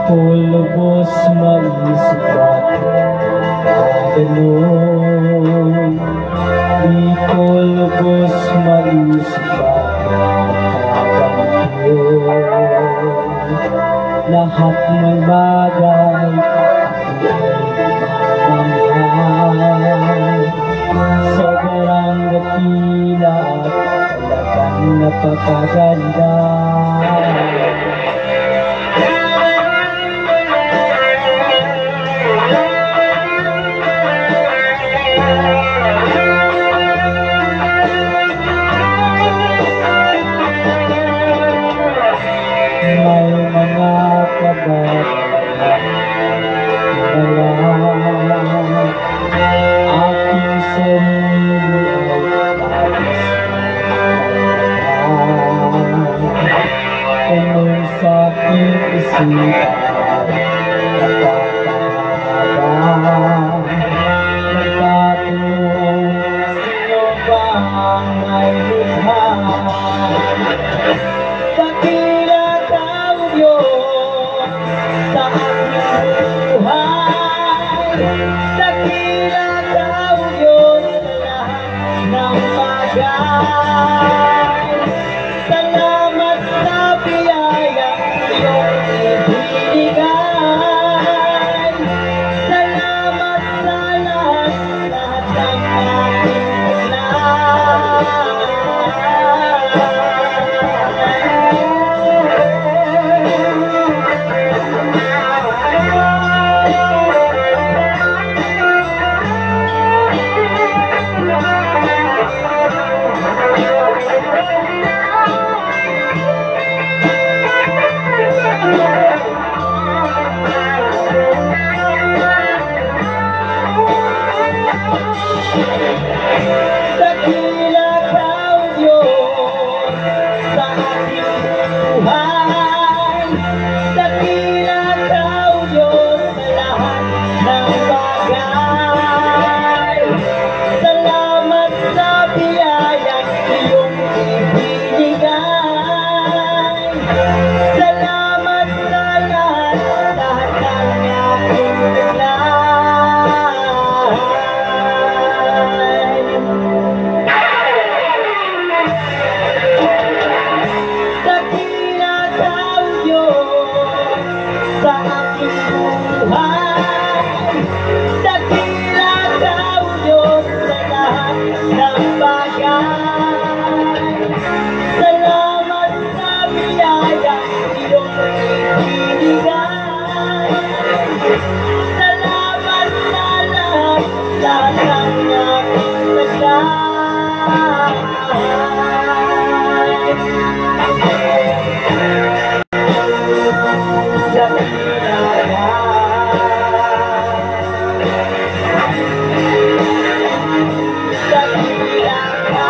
Ko lubos maisip bakit ganun. Di ko lubos maisip bakit nagkaganito. Lahat ng bagay mamahal, sobrang dakila at talagang napakaganda. May mga kababayan wala, aking sarili ay labis na tanong sa aking isipan, napakahaba. Nagtatanong, sino ba ang may likha? Dakila ka, O Diyos, sa aking buhay. Dakila ka, O Diyos, sa lahat ng bagay. Salamat sa biyayang iyong ibinigay. Salamat sa lahat, lahat ng aking taglay. Dakila ka, O Diyos, sa aking buhay. Dakila ka, O Diyos, sa lahat ng bagay. Salamat sa biyayang iyong ibinigay. Salamat sa lahat, lahat ng aking taglay. Dakila ka, O Diyos, sa aking buhay. Dakila ka, O Diyos, sa lahat ng bagay. Salamat sa biyayang iyong ibinigay. Salamat sa lahat, lahat ng aking taglay. Dakila ka. Dakila ka.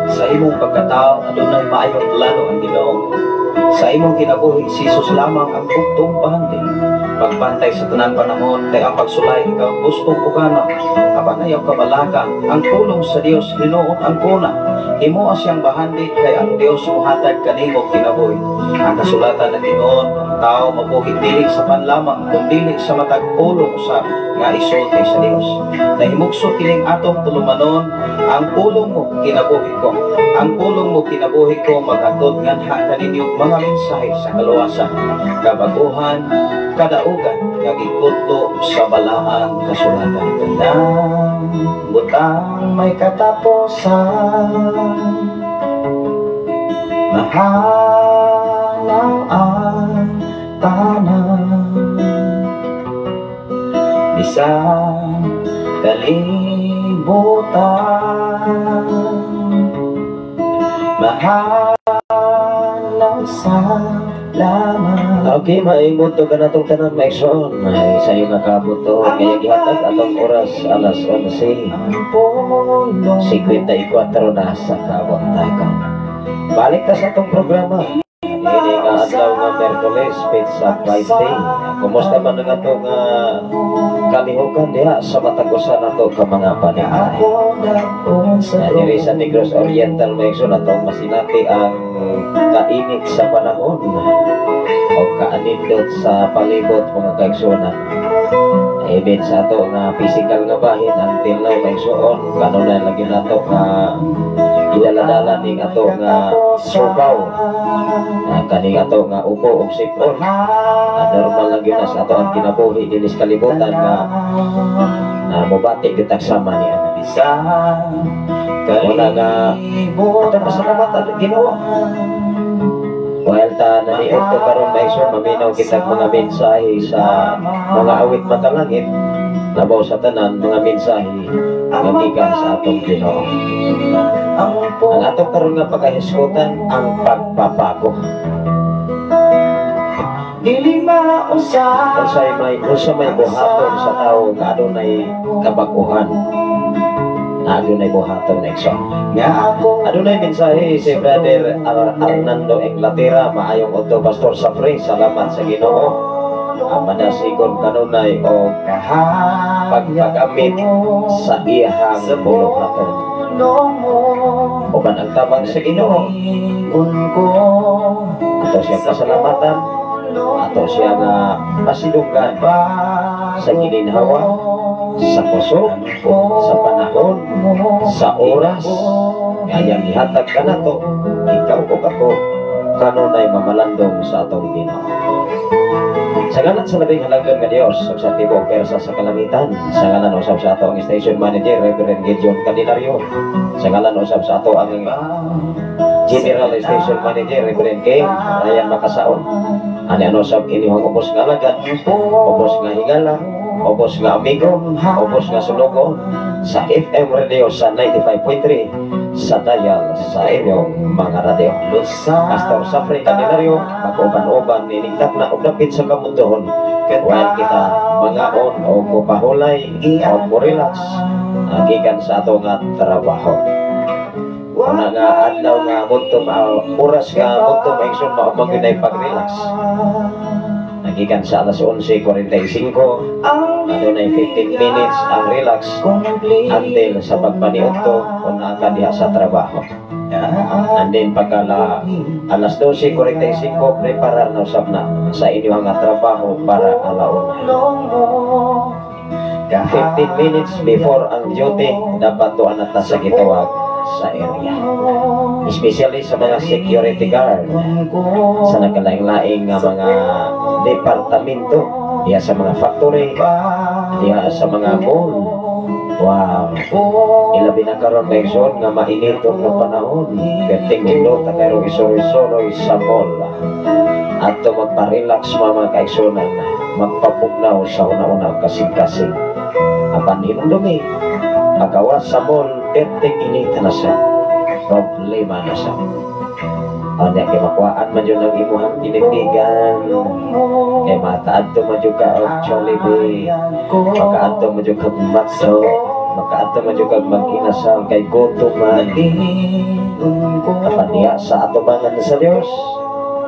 Sa imong pagkatao, adunay maayong plano ang Ginoo. Sa imong kinabuhi, si Jesus lamang ang bugtong bahandi. Pagbantay sa tanan panahon, kay ang pagsulay ikaw gustong ugana. Apan ayaw kabalaka, ang pulong sa Dios hinuon ang kuna. Himoa siyang bahandi, kay ang Dios muhatag kanimo kinabuhi. Ang kasulatan ng Ginoo, ang tao mabuhi dili sa pan lamang, kun dili sa matag pulong usab nga isulti sa Dios. Nahimugso kining atong tulumanon, ang pulong mo kinabuhi ko. Ang pulong mo kinabuhi ko maghatod nganha kaninyo mga mensahe sa kaluwasan, kabaguhan, kadaugan nga gikutlo sa balaang kasulatan. Tanang butang may katapusan, mahalaw ang tanan, bisan kalibutan, mahalaw sa laman. Okay, maayong buntag kanatong tanan, maigsoon. Ay, sayo nga kabuto kaya gihatag atong oras alas 11:54 na sa kabuntagon. Balik ta sa atong programa. Ini nga adlaw nga Merkules, Pizza Friday. Kumusta man ang atong kalihukan diha sa matag usa nato ka mga paningay? Diri sa Negros Oriental, mga igsoon, atong masinati ang kainit sa panahon o kaanindot sa palibot, mga kaigsuonan. Even sa ato nga physical nga bahin, until now, mga igsoon, kanunay lagi nato nga idala-dala ning ato nga subaw, kaning ato nga ubo og sipon. Normal lang gyud na sa ato ang kinabuhi dinhi sa kalibutan nga mobati gyud tag sama niya. Wala nga atong pasalamatan Ginoo. While ta naniod to karon, mga igsoon, maminaw kitag mga mensahe sa mga awit matalangit, labaw sa tanan mga mensahe nga gikan sa atong Ginoo. Ang atong karon nga pagkahisgutan, ang pagpapago. Dili mausap. Unsa may buhaton sa tawo nga adunay kabaguhan, na adunay buhaton na, igsoon? Nga ako Adunay mensahe si Brother Arnando Inglaterra. "Maayong udto, Pastor Safri. Salamat sa Ginoo. Ang madasigon kanunay og pagpagamit sa iyahang buluhaton. Uban ang tabang sa Ginoo, ato siyang pasalamatan, ato siya nga pasidunggan sa gininhawa, sa kusog, sa panahon, sa oras nga iyang gihatag kanato, ikaw ug ako, kanunay mamalandong sa atong Ginoo. Sa ngalan sa labing halangdon nga Dios ug sa tibuok pwersa sa kalangitan, sa ngalan usab sa ato ang station manager, Reverend Gideon Candelario, sa ngalan usab sa ato ang General Station Manager, Reverend K. Ryan Makasaon. Ani ano usab inyong ubos nga alagad, ubos nga higala, ubos nga amigo, ubos nga sulugo sa FM Radio sa 95.3 sa dial sa inyong mga radyo. Pastor Safri Candelario, mag-uban-uban ninigtak na og dapit sa kamundohon while kita mangaon o mupahulay o mo-relax gikan sa ato nga trabaho. Una nga adlaw nga munto oras nga munto maigsoon mao man gyud ay pag-relax. Gikan sa alas 11:45, adunay 15 minutes ang relax until sa pagpaniudto kung naa ka diha sa trabaho. And then pagka alas 12:45, preparar na usab na sa inyong nga trabaho para alauna. 15 minutes before ang duty, dapat tuan na ta sa gitawag sa area. Especially sa mga security guard, sa nagkalaing-laing nga mga departamento, diha sa mga factory, diha sa mga mall. Wow. Ilabi na karon, mga igsoon, nga mainiton nga panahon. Perting nindot karon isoroy-soroy sa mall. Ato magpa-relax, mga kaigsunan, magpapugnaw sa una-una kasing-kasing. Apan hinumdumi, pagawas sa mall, perting inita na sa problema na sa. Anya kay makuhaan man yun ang imuhang tinindigan. Kay mataadto man jud ka og Jollibee, makaadto man jud kag McDo, makaadto man jud kag Mag-Inasal kay gutom man. Apan diha sa atubangan sa Dios,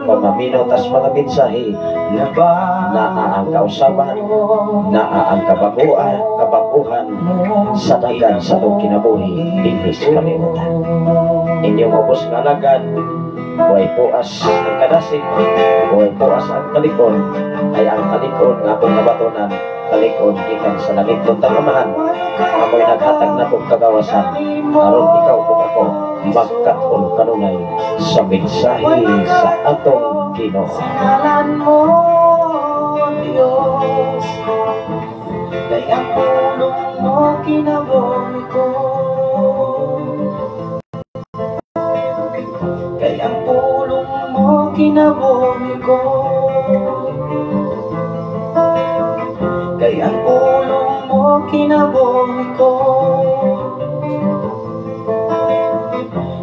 pamaminaw tas mga mensahe, naa ang kausaban, naa ang kabaguan, kabaguhan sa dagan sa atong kinabuhi dinhi sa kalibutan. Inyong ubos nga alagad, way puas ang kadasig, way puas ang kalikon, ay ang kalikon nga atong nabatonan, kalikon gikan sa langit tang Amahan, amoy naghatag natong kagawasan, aron ikaw ug ako magkat-on kanunay sa mensahe sa atong Ginoo. Sa ngalan mo, Diyos, kay ang pulong mo kinabuhi ko. Kay ang pulong mo kinabuhi ko. Kay ang pulong mo kinabuhi ko.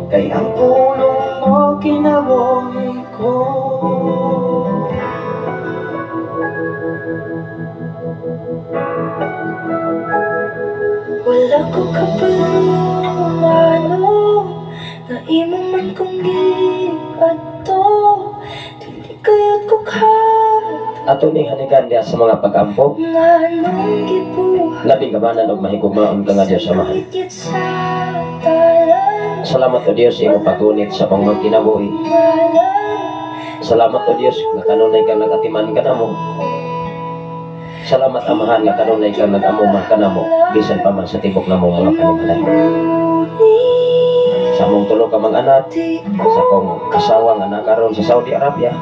Kay ang pulong mo kinabuhi ko. Wala ko kabalo, Imo man kong giadto, dili kayot ko ka Ato ning hanigan diha sa mga pag-ampo. Nganong gibuhat Labing gamanan og mahigugmaon ka nga Dios Amahan. Ngitngit sa talan. Salamat, O Dios, sa imong paggunit sa among mga kinabuhi. Ngalan. Salamat, O Dios, nga kanunay kang nagatiman kanamo. Salamat, Amahan, nga kanunay kang nag-amuma kanamo bisan pa man sa tibok namong mga panimalay. Sa among tulo ka mga anak, sa akong asawa nga nakaroon sa Saudi Arabia,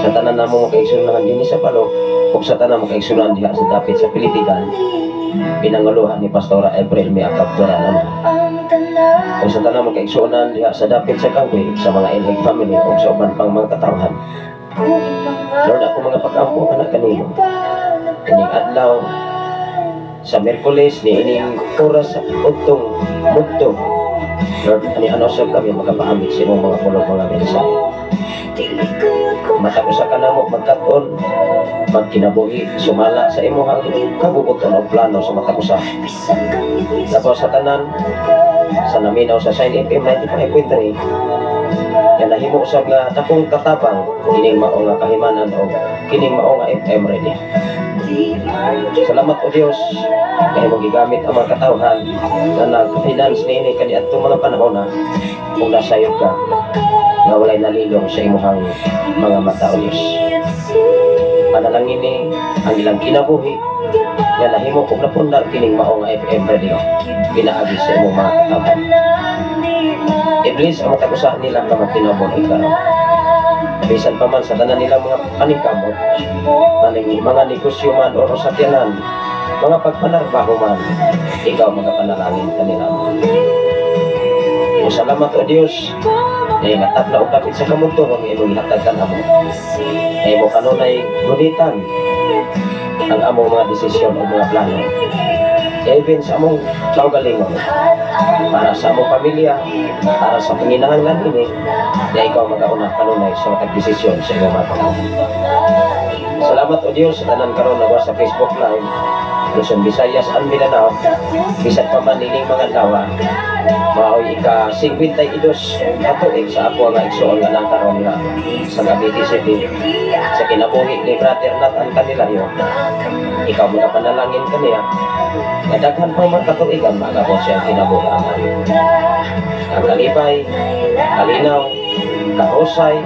sa tanan namo mga kaigsuonan dinhi sa Palo, ug sa tanan mga kaigsuonan diha sa dapit sa Pilipigan, pinanguluhan ni Pastora April Mia Captura naman. Ang tanan. O sa tanan mga kaigsuonan diha sa dapit sa Kangwe, sa mga Enhig family ug sa uban pang mga katawhan. Kung mga Lord, ako mga pag-ampo kana kanimo. Ining adlaw sa Miyerkules ni ining oras sa udtong mudto. Lord, ani ano sa kami makapaambit sa imong mga pulong, mga mensahe. Dili kayot ko Matag usa ka namo magkat-on, magkinabuhi sumala sa imong kabubuton o plano sa matag usa. Bisan kang ngitngit. Labaw sa tanan sa naminaw sa Shine FM 95.3 nga nahimo usab nga dakong katabang kining mao nga kahimanan o kining mao nga FM radio. Di man Salamat, O Dios, kay imong gigamit ang mga katawhan na nag-finance niini kaniadtong mga panahon na kung nasayod ka nga walay nalilong sa imuhang mga mata, O Dios. Panalangin ni ang ilang kinabuhi nga nahimo og napundar kining mao nga FM radio pinaagi sa imong mga katawhan. I-bless ang matag usa nila nga mga kinabuhi karon. Bisan pa man sa tanan nilang mga paningkamot, maning mga negosyo man o sakyanan, mga pagpanarbaho man, ikaw magapanalangin kanila. O salamat, O Dios, nga nga og kapit sa kamundo ang imong gihatag kanamo. Nga imo kanunay gunitan ang among mga desisyon o mga plano. Even sa among kaugalingon, para sa among pamilya, para sa panginahanglan ini, na ikaw magauna kanunay sa matag desisyon sa imong mga pamilya. Salamat, O Dios, sa tanan karon na sa Facebook Live, Luzon, Visayas, and Mindanao, bisan pa man ining mga adlaw, maoy ika 52 katuig sa ako nga igsoon nga nakaron nga sa Cavite City sa kinabuhi ni Brother Nathan Candelario. Ikaw magapanalangin kaniya nga daghan pa man katuigan maagabot siyang kinabuhi ang ang kalipay, kalinaw, kahusay,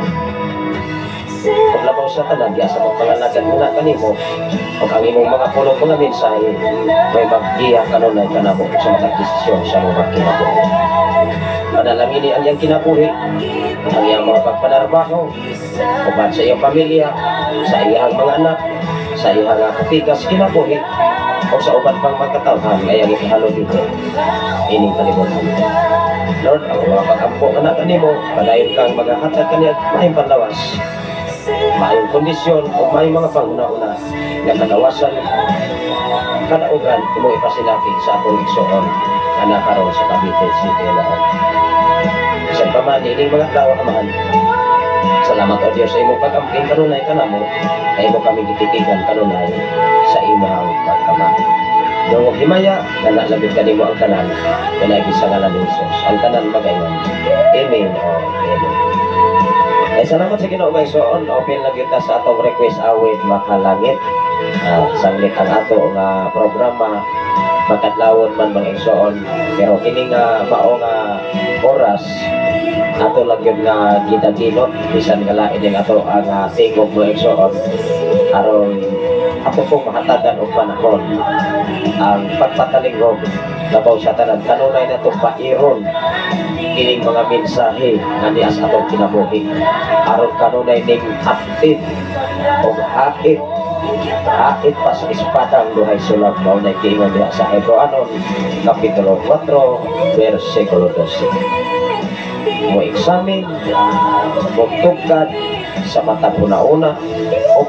ug labaw sa tanan diya sa pagpangalagad muna kanimo ug ang imong mga pulong, mga mensahe may maggiya kanunay kanamo sa mga desisyon sa mga kinabuhi. Panalangini ang iyang kinabuhi, ang iyang mga pagpanarbaho, uban sa iyang pamilya, sa iyang mga anak, sa iyang mga kapigas kinabuhi, o sa uban pang mga katawhan nga iyang ihalo dito ining kalibutan. Lord, ang mga pag-ampo nga kanimo, padayon kang magahatag kaniya maayong panlawas, maayong kondisyon o maayong mga panghuna-una nga kagawasan kadaugan imong ipasinati sa atong igsoon nga nakaroon sa Cavite City lahat. Bisan pa man ining mga adlaw, Amahan, salamat, O Diyos, sa imong pag-amping kanunay kanamo, na imo kami gitipigan kanunay sa imong pagkamaayo. Dungog himaya, nga nalabit kanimo ang tanan, pinaagi sa ngalan ni Jesus. Ang tanan magayon. Amen o amen. Ay, salamat sa Ginoo, mga igsoon. Open lang kita sa atong request awit makalangit. Sanglit ang ato nga programa makadlawon man, mga igsoon, pero kini nga mao nga oras ato lang yun nga gidagilot bisan nga lain yung ato ang tingog, mga igsoon, aron ato pong mahatagan og panahon ang pagpatalingog. Labaw sa tanan, kanunay na itong pairon kining mga mensahe nga niya sa atong kinabuhi aron kanunay ning active og hait hait pa sa espadang duhay sulab, mao na giingon diha sa Hebreoanon kapitulo 4 versikulo 12, mo examine, mo tugkad sa matag una-una o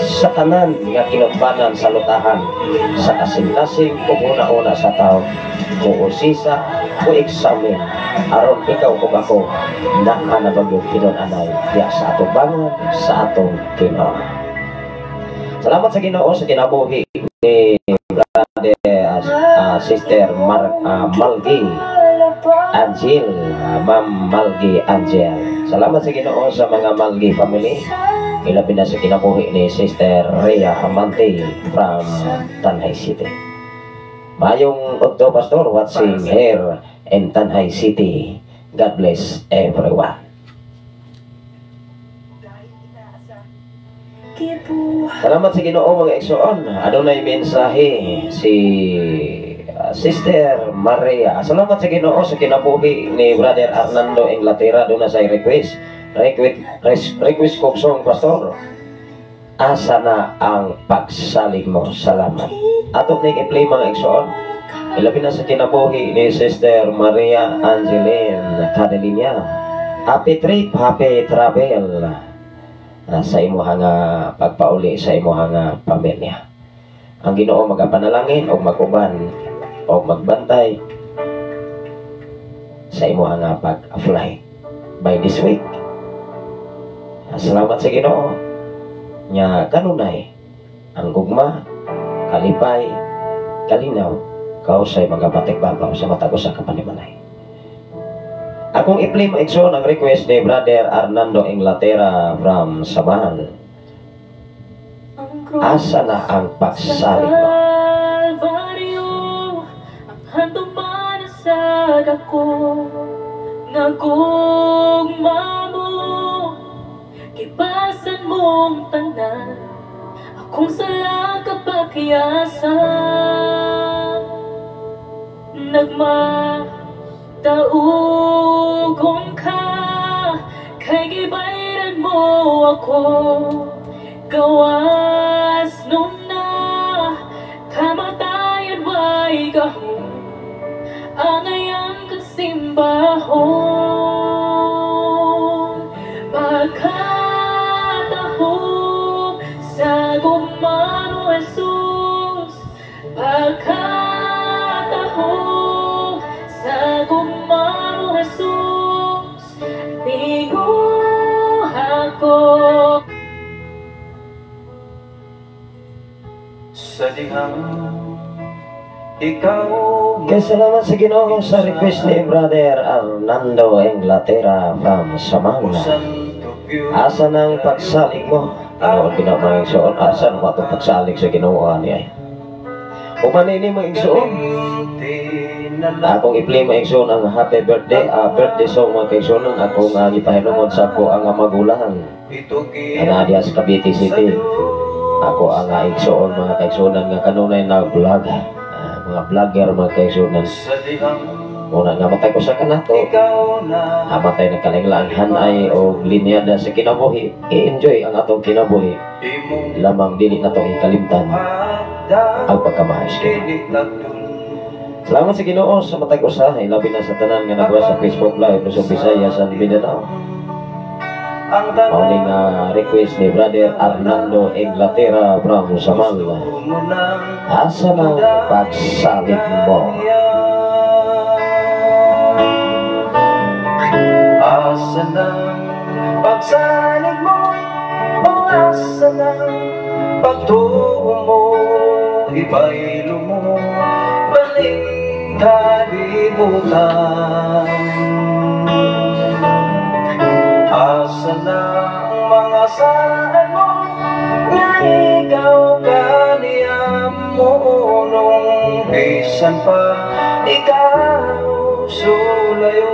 sa tanan nga kinugbanan sa lutahan, sa kasing-kasing ug una-una sa tao, muusisa o examine aron ikaw ug ako naa na ba gyud tinun-anay diya sa atubangan sa atong Ginoo. Salamat sa Ginoo sa kinabuhi. ni Brother Sister Malgi Angel, Ma'am Malgi Angel. Salamat sa Ginoo sa mga Malgi family. Ilabi na sa kinabuhi ni Sister Rhea Amante from Tanjay City. Maayong udto, Pastor, watching here in Tanjay City. God bless everyone. Dahil inaasa Salamat sa Ginoo, mga igsoon. Adunay mensahe si Sister Maria. Salamat sa Ginoo sa kinabuhi ni Brother Arnando Inglaterra. Duna say request. Request ko song, Pastor. "Asa na ang pagsalig mo?" Salamat. Ato ning i-play, mga igsoon. Ilabi na sa kinabuhi ni Sister Maria Angeline Cadelinia. Happy trip, happy travel sa imuha nga pagpauli sa imuha nga pamilya. Ang Ginoo magapanalangin og maguban og magbantay sa imuha nga pag-fly by this week. Salamat sa Ginoo nya kanunay ang gugma, kalipay, kalinaw kausay mga batikbabaw sa matag usa ka panimalay. Akong i-play, mga igsoon, ang request ni Brother Arnando Inglaterra from Samal. "Asa na ang pagsalig mo?" Kalbaryo, ang handuman sa dako nga gugma mo, gipasan mong tanan akong sala kapakyasan. Nagmataugon ka kay gibayran mo ako gawas nung na kamatayan way gahom ang kag simbahon. Pagkatahom sa gugma mo, Jesus, pagkatahom sa gugma mo, Jesus, tinguha ko. Sa dihang ikaw. Kaya salamat sa Ginoo sa request ni Brother Arnando Inglaterra from Samal. "Asa nang pagsalig mo?" Ginoo gina, mga igsoon, asa na atong pagsalig sa Ginoo ani ay. Human ini, mga igsoon. Akong i-play, mga igsoon, ang happy birthday, birthday song, mga kaigsoon, akong gipahinungod sa ako ang magulang. Ana diha sa Cavite City. Ako ang igsoon, mga kaigsuonan, nga kanunay na vlog. Mga vlogger, mga kaigsuonan. Una nga matay ko sa kanato. Amatay na kalinglaan hanay o linyada sa kinabuhi. I-enjoy ang atong kinabuhi. Lamang dili na itong ikalimtan ang pagkamaayos kina. Salamat sa Ginoo sa matag usa, ilabi na sa tanan nga nagawa sa Facebook Live Luzon, Visayas and Mindanao. Mao ni nga request ni Brother Arnando Inglaterra from Samal. "Asa nang pagsalig mo?" Asa nang pagsalig mo o asa nang pagtuo mo? Ibaylo mo baling kalibutan. Asa na ang mga saad mo nga ikaw kaniya mo nung bisan pa ikaw sulayo?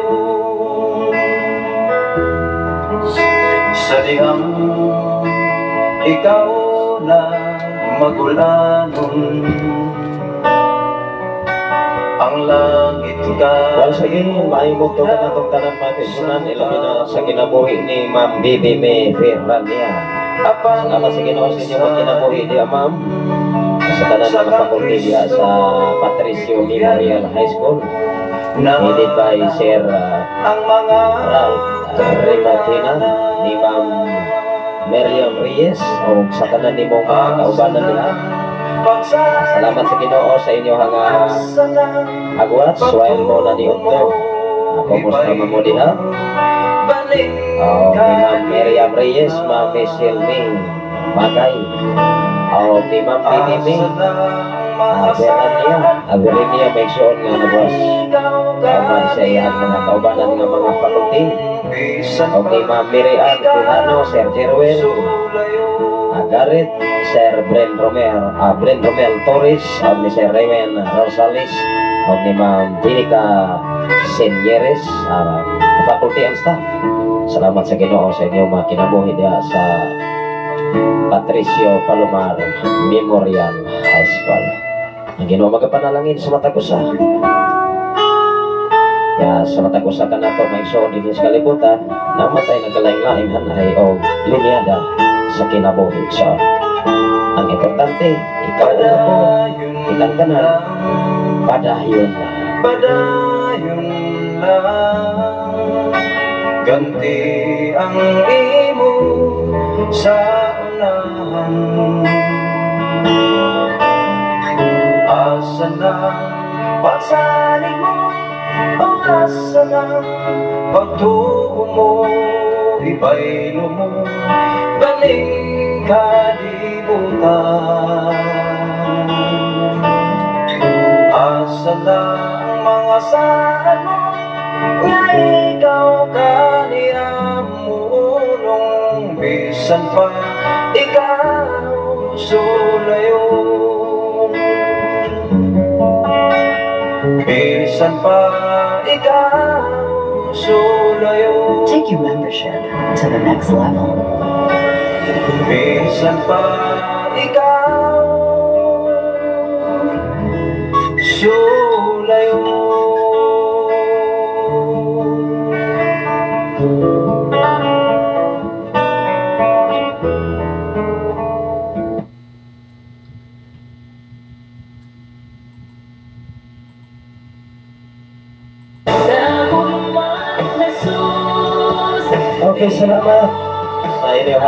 Sa dihang ikaw na magulanon ang langit ka. Well, sige, maayong bugtong ka natong tanan, mga kaigsuonan, ilabi na sa kinabuhi ni Ma'am Bibi May Ferrania. Salamat sa Ginoo sa inyong mga kinabuhi diya, Ma'am. Sa tanan mga faculty diya sa Patricio Memorial High School. Headed by Sir ang mga Ralph Rimatina ni Ma'am Miriam Reyes o sa tanan nimong mga kaubanan nila. Salamat sa Ginoo sa inyo nga agwats while mo na ni Otto. Kumusta man mo diha? Oh, ni Ma'am Miriam Reyes, Ma'am Michelle May Magay. O ni Ma'am Tinini Berania, Averenia maigsoon nga nabas kauban sa iyang mga kaubanan nga mga faculty. O ni Ma'am Mary Ann Quijano, Sir Jerwin Garrett, Sir Bren Romel, Bren Romel Torres, o ni Sir Raymond Rosales, o ni Ma'am Dinica Senyeres, faculty and staff. Salamat sa Ginoo sa inyong mga kinabuhi diha sa Patricio Palomar Memorial High School. Ang Ginoo magapanalangin sa matag usa. Ya, sa matag usa kanato maigsoon dinhi sa kalibutan, namatay nagkalain-lain hanay o linyada sa kinabuhi. So, ang importante, ikaw ug ako, kitang tanan, padayon lang. Padayon lang. Ganti ang imo sa unahan. Asa na pagsalig mo, o asa na pagtuo mo, ibaylo mo, baling kalibutan. Asa na ang mga saad mo, nga ikaw kaniya muulong, bisan pa ikaw sulayon. Bisan pa ikaw sulayon. Take your membership to the next level. Bisan pa ikaw sulayon. Sa gugma, Jesus. Okay, salamat sa inyong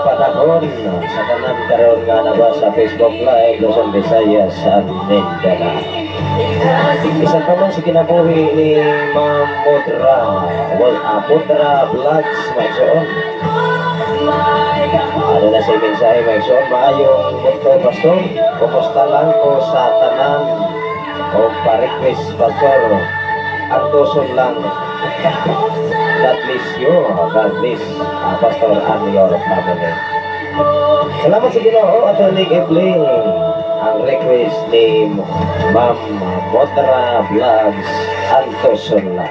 panahon sa tanan karon nga naba sa Facebook Live Luzon, Visayas and Mindanao. Isa pa man sa kinabuhi ni Ma'am Mudra, well, Mudra Vlogs, maigsoon. Ano na sa mensahe, maigsoon, maayong punto, Pastor. Kumusta lang ko sa tanan o pa-request, Pastor. Antoson lang. God bless you. God bless, Pastor and your family. Salamat sa Ginoo, Atty. Evelyn. Ang request ni Ma'am Mudra Vlogs, Antoson lang.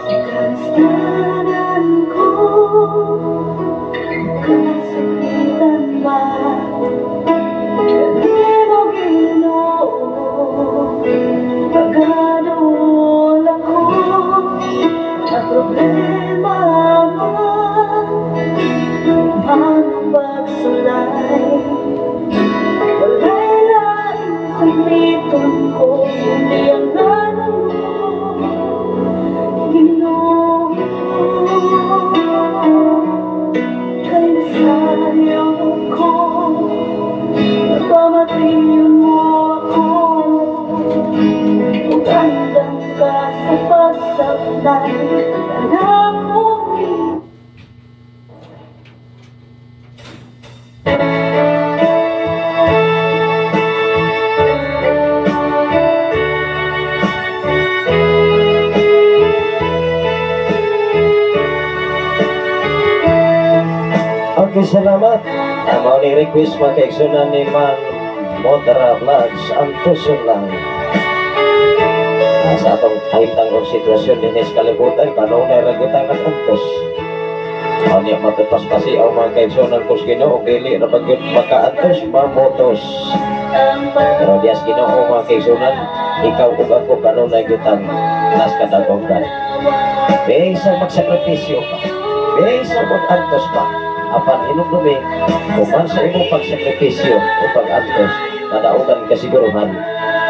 Sa kastanan ko, kasakitan ba? Kanino Ginoo, pagkaduol ako, na problema man, paano pagsulay? Wala'y laing samiton ko, kundi ang ngalan mo, Ginoo. Kay nasayo ko, napamatiyon mo ako. Ug andam ka sa pagsablay, kanakong Okay, salamat. Ang mao ni request mga kaigsunan ni Ma'am Mudra Vlogs, Antoson lang. Sa atong kahimtang og sitwasyon dinhi sa kalibutan, kanunay ra gyud ta nag-antos. Unya matupaspasi ang mga kaigsunan ko sa Ginoo, dili ra ba gyud makaantos, mamotos. Pero diyas Ginoo, mga kaigsuonan, ikaw ug ako kanunay gitang nas kadagomdan. Bisan magsakripisyo ka, bisan mag-antos pa, apan hinumdumi, human sa imong pagsakripisyo o pag-antos, nadaugan kasiguruhan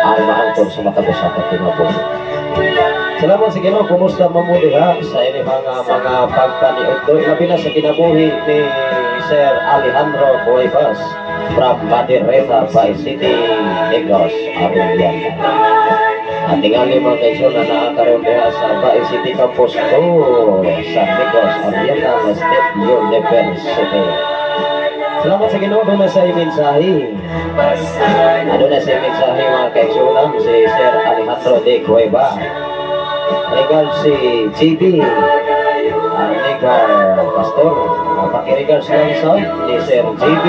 ang maangkon sa matag usa ka kinabuhi. Salamat sa Ginoo. Kumusta man mo diha sa inyong mga pagpaniudto, labi na sa kinabuhi ni Sir Alejandro Cuevas from Madireta, Bay City, Negros Oriental. At tingali, mga kaigsoon, na naa karon diha sa Bay City Campus 2 sa Negros Oriental State University. Salamat sa Ginoo, duna sa mensahe. Aduna sa mensahe, mga kaigsuonan, si Sir Alejandro de Cueva. Regards si GB Negar Pastor. Pakiregards lang sa ni Sir GB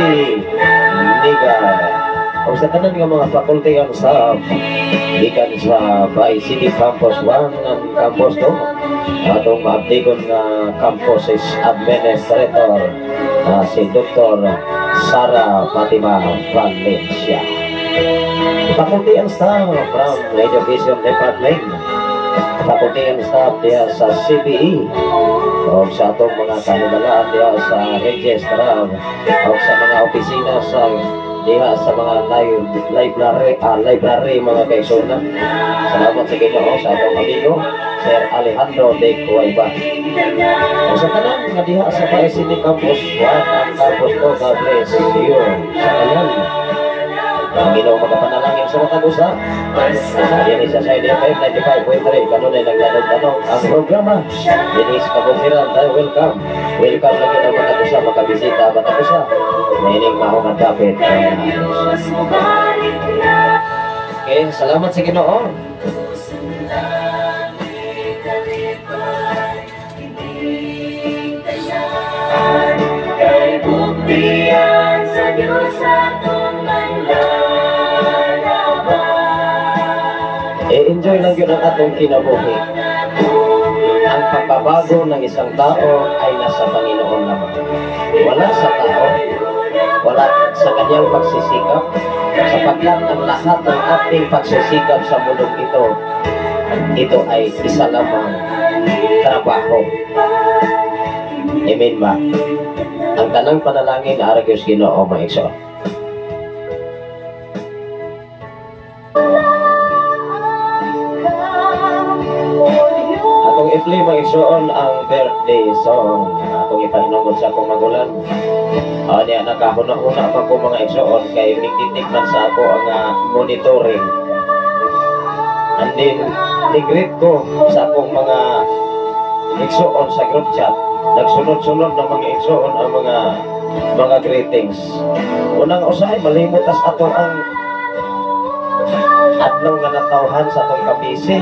Negar. O sa tanan nga mga faculty and staff gikan sa Bay City Campus 1 and Campus 2. Atong maabdigon nga campus is administrator, si Dr. Sara Fatima Valencia. Faculty and staff from Education Department, faculty and staff diha sa CBE, o sa atong mga kanugalaan diha sa registrar, o sa mga opisina sa diha sa mga library, mga kaigsuonan. Salamat sa Ginoo sa atong amigo Sir Alejandro de Cueva. O sa tanan nga diha sa Bae City Campus 1 and Campus 2, God bless you sa tanan. Ang Ginoo magapanalangin sa matag usa. Dinhi sa Shine FM 95.3, kanunay nagtanong-tanong ang programa. Dinhi sa Kabukiran, tayo welcome. Welcome lagi ang matag usa makabisita matag usa. Niining maong dapit. Okay, salamat sa Ginoo. Kay buktian sa Diyos atong manlalaban. E-enjoy lang yun ang atong kinabuhi. Ang pagbabago ng isang tao ay nasa Panginoon lamang. Wala sa tao, wala sa kanyang pagsisikap, sapagkat ang lahat ng ating pagsisikap sa mundong ito, ito ay isa lamang trabaho. Amen ba? Ang tanang panalangin, ara gyud sa Ginoo, mga igsoon. Atong i-play, mga igsoon, ang birthday song. Atong ipahinungod sa akong magulang. Niya, nakahuna-huna pa ko, mga igsoon, kay migtitik man sa ako ang monitoring. And then, ni-greet ko sa akong mga igsoon sa group chat. Nagsunod-sunod ng mga igsoon ang mga greetings. Unang usahay, malimot tas ato ang adlaw nga natawhan sa atong kabisi.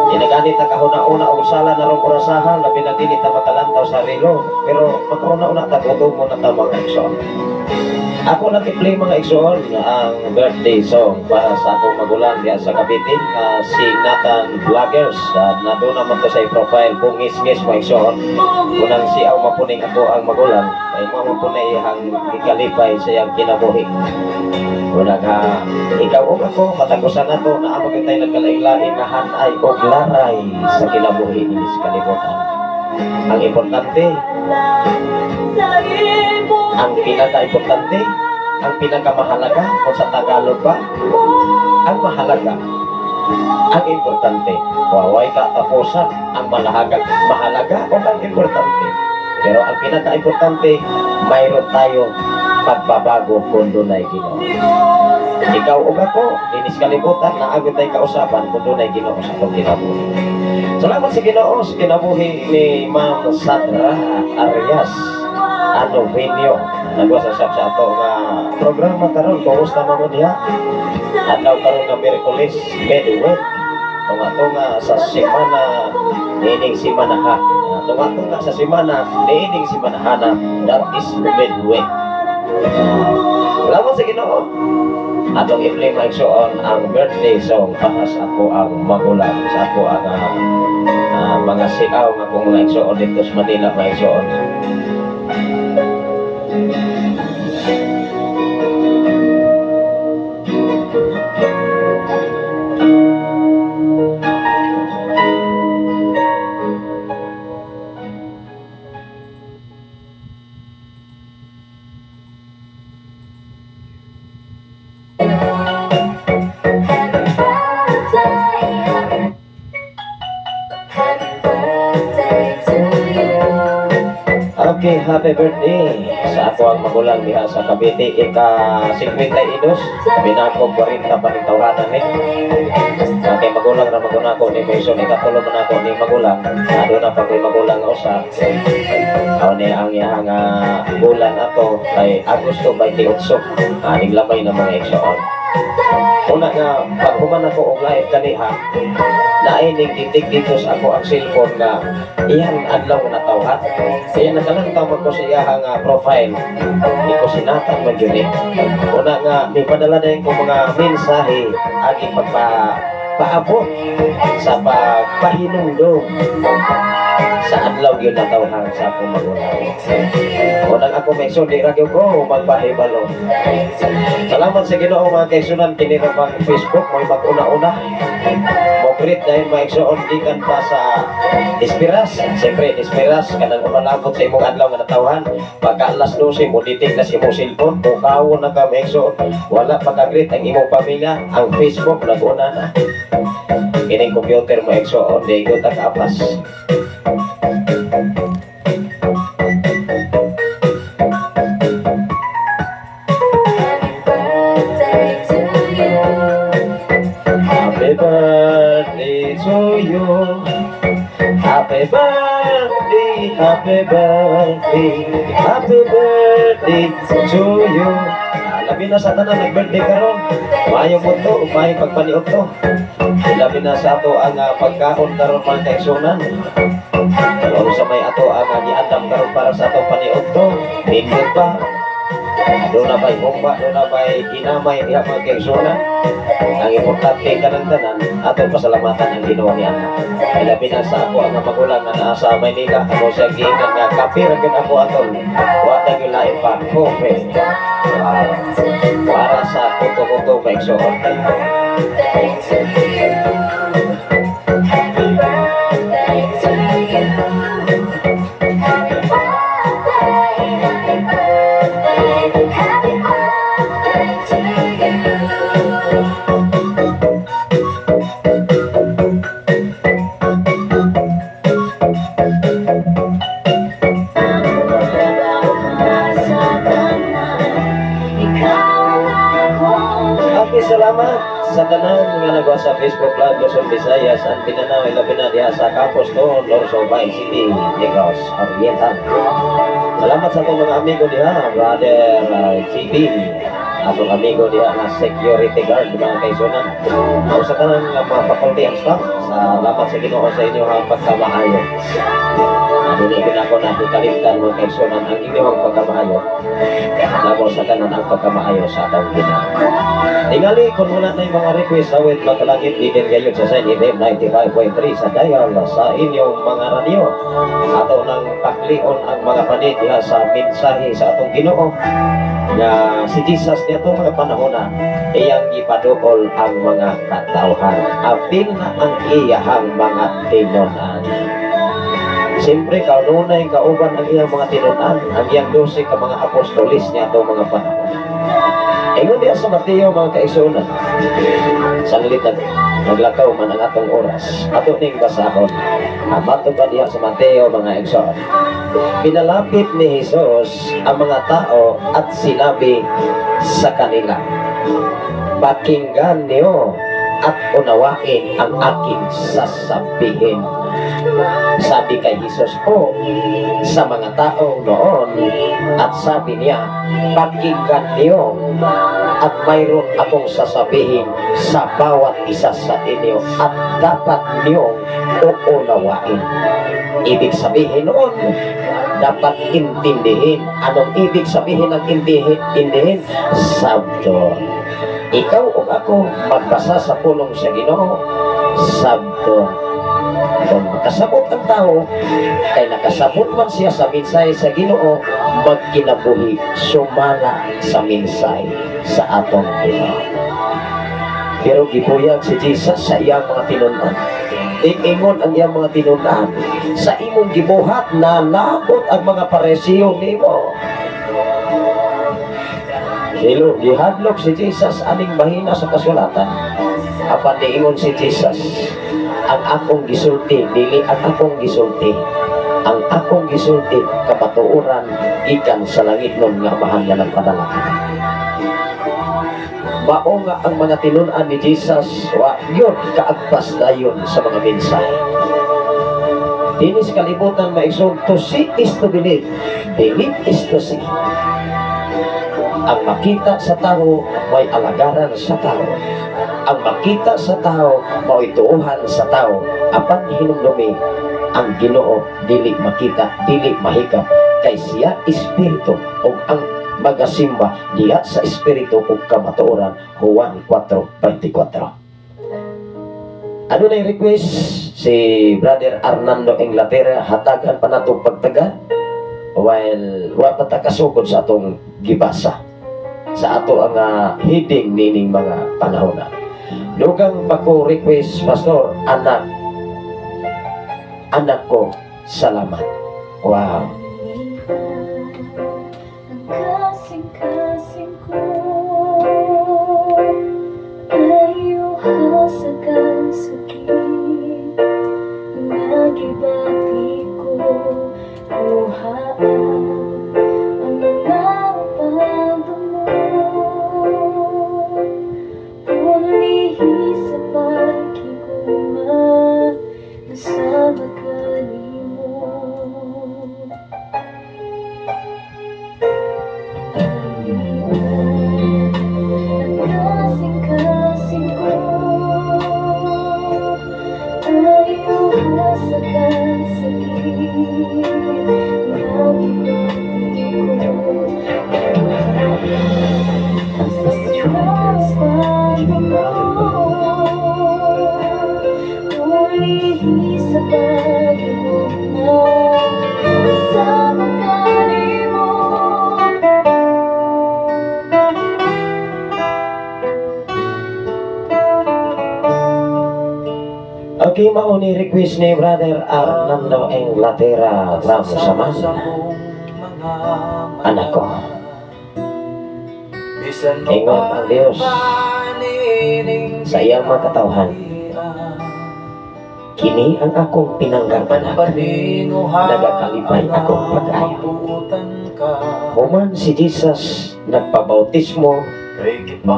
Inagani ta kahuna-una og sala na rong orasahan, labi na dili ta makalantaw sa relo, pero makahuna-una ta, gutom na ta, mga igsoon. Ako nang i-play, mga igsoon, ang birthday song para sa akong magulang diya sa Cavite, si Nathan Vloggers. Naduna man to sa profile bungis-ngis, mga igsoon. Unang siaw mapuning ako ang magulang kay mao man po na iyang ikalipay sa iyang kinabuhi. Una nga ikaw ug ako matag usa nato naa man gyud tay nagkalain-lain nga han-ay og laray sa kinabuhi dinhi sa kalibutan. Ang importante, ang pinaka-importante, ang pinakamahalaga, kung sa Tagalog ba, ang mahalaga, ang importante, waway katapusan, ang malahaga, mahalaga o ang importante. Pero ang pinaka-importante, mayroon tayo pagbabago kung dunay Ginoo. Ikaw ug ako, dinhi sa kalibutan, naa gyud tay kausapan kung dunay Ginoo sa atong kinabuhi. Salamat sa Ginoo sa kinabuhi ni Ma'am Sandra Arias Anovenio. Nagwasasap sa ato nga programa karon. Kumusta man mo diha? Adlaw karon nga Miyerkules, midweek. Tunga-tunga sa semana niining semana ha. Tunga-tunga sa semana niining semanahana, that is midweek. Salamat sa Ginoo. Atong i-play, mga igsoon, ang birthday song para sa ako ang magulang, sa ako ang mga siaw nga akong mga igsoon dito sa Manila, mga igsoon. Okay, happy birthday sa ako ang magulang diha sa Cavite, ika 52, binakog 40 pa ning tawhanan ni. Okay, magulang ra magulang ko ni Mason, ikatulo man ako ni magulang. Aduna pa ko'y magulang nga usa. Aw ni ang iyang bulan ato kay Agosto 28. Aning lamay na, mga igsoon. Una nga paghuman ako og live kaniha, naay ning gitik dito sa ako ang cellphone nga iyang adlaw nga natawhan. Kaya nakalantaw man ko sa iyang profile. Di ko sinatan man jud eh. Una nga mipadala na ko mga mensahe agi pagpa paabot sa pagpahinumdum sa adlaw gyud natawhan sa akong magulang. Unang ako may di ra gyud ko magpahibalo. Salamat sa Ginoo, mga kaigsunan, kini ra bang Facebook mo'y mag-una-una. Mo greet dahil, mga igsoon, gikan pa sa Espiras. Siyempre, Espiras kanang umalabot sa imong adlaw nga natawhan. Pagka alas 12 mo ditig na sa imong cellphone, bukawon na ka, mga igsoon. Wala pa ka-greet ang imong pamilya, ang Facebook nag-una na. Kining computer mo, igsoon, di ko ta kaapas. Happy birthday to you. Happy birthday to you. Happy birthday, happy birthday, happy birthday to you. Ah, labi na sa tanan nag-birthday karon. Maayong buntag ug maayong pagpaniudto. Labi na sa ato ang pagkaon karon, mga kaigsunan. Pero sa may ato ang giandam karon para sa atong paniudto, nindot pa. Doon na ba'y humba, doon na ba'y ginamay diha, mga kaigsunan. Ang importante kanang tanan, ato pasalamatan ang Ginoo niya. Ilabi na sa ako ang magulang nga naa sa Maynila, ako siya giingnan nga kape ra gyud ako atol. Wa na gyud lain pa, coffee. Wow. Para sa kuto-kuto, maigsoon. Birthday to you. Happy birthday to you. Happy birthday, happy birthday, happy birthday to you. Sa tanan, ikaw ang akong Okay, salamat sa tanan nga nagawa sa Facebook Live Luzon, Visayas, ang Mindanao, ilabi na diha sa Campos Noon, Lorso, City, Negros Oriental. Salamat sa atong mga amigo diha, Brother GB, atong amigo diha nga security guard, mga kaigsunan. O sa tanan nga mga faculty and staff, salamat sa Ginoo sa inyong pagkamaayo. Dili gid ako na kalimtan, mga kaigsunan, ang inyong pagkamaayo. Namo sa tanan ang pagkamaayo sa atong Ginoo. Tingali, kung wala na yung mga request sa web makalangit, din gayon sa Sign FM 95.3 sa dial sa inyong mga radyo. Ato nang paklion ang mga panit diha sa mensahe sa atong Ginoo nga si Jesus niya mga panahon na iyang gipaduol ang mga katawhan. Apil na ang iyahang mga tinunan. Siyempre, kaununay kauban ang iyang mga tinunan, ang iyang 12 ka mga apostolis niya itong mga panahon. Ingon diya sa Mateo, mga kaigsunan, sanglit nag naglakaw man ang atong oras, ato ning basahon. Ang pa diha sa Mateo, mga igsoon. Pinalapit ni Jesus ang mga tao at sinabi sa kanila, "Pakinggan niyo at unawain ang aking sasabihin." Sabi kay Jesus po sa mga tao noon at sabi niya, "Pakinggan niyo at mayroon akong sasabihin sa bawat isa sa inyo at dapat niyong uunawain." Ibig sabihin noon, dapat intindihin. Anong ibig sabihin ng intindihin? Intindihin? Sabton. Ikaw o ako, magbasa sa pulong sa Ginoo, sabton. Kung makasabot ang tao, kay nakasabot man siya sa mensahe sa Ginoo, magkinabuhi sumala sa mensahe sa atong Ginoo. Pero gibuyag si Jesus sa iyang mga tinunan. Ingon ang iyang mga tinunan, "Sa imong gibuhat, nalabot ang mga Parisiyo nimo." Hilo, gihadlok si Jesus aning mahina sa kasulatan. Apan niingon si Jesus, "Ang akong gisulti, dili ang akong gisulti. Ang akong gisulti kamatuoran gikan sa langitnon nga Amahan nga nagpadala kani. Mao nga ang mga tinun-an ni Jesus wa gyud kaagpas dayon sa mga mensahe. Dinhi sa kalibutan, mga igsoon, to see is to believe, believe is to see. Ang makita sa tao may alagaran sa tao. Ang makita sa tao mao'y tuohan sa tao. Apan hinumdumi, ang Ginoo dili makita, dili mahikap kay siya espiritu ug ang magasimba diha sa espiritu ug kamatuoran. Juan 4:24. Ano na yung request si Brother Arnando Inglaterra, hatagan pa nato pagtaga while wa pa ta kasugod sa atong gibasa sa ato ang heading nining mga panahon na. Dugang pa ko request, Pastor, anak, anak ko, salamat. Wow. Ang kasing-kasing ko ay sa kasakit nga gibati ko, kuhaan ang mga pagdumot, pulihi sa paghigugma nga sama kanimo. Ang kasing-kasing ko ay sa kasakit nga gibati ko. This truly is kining Pulihi sa paghigugma sama kanimo. Okay, mao ni request ni Brother Arnando Inglaterra from Saman. Anak ko. Ingon ang Dios sa iyang mga katawhan, "Kini ang akong pinanggang anak, nagakalipay akong pag-ayo." Human si Jesus nagpabautismo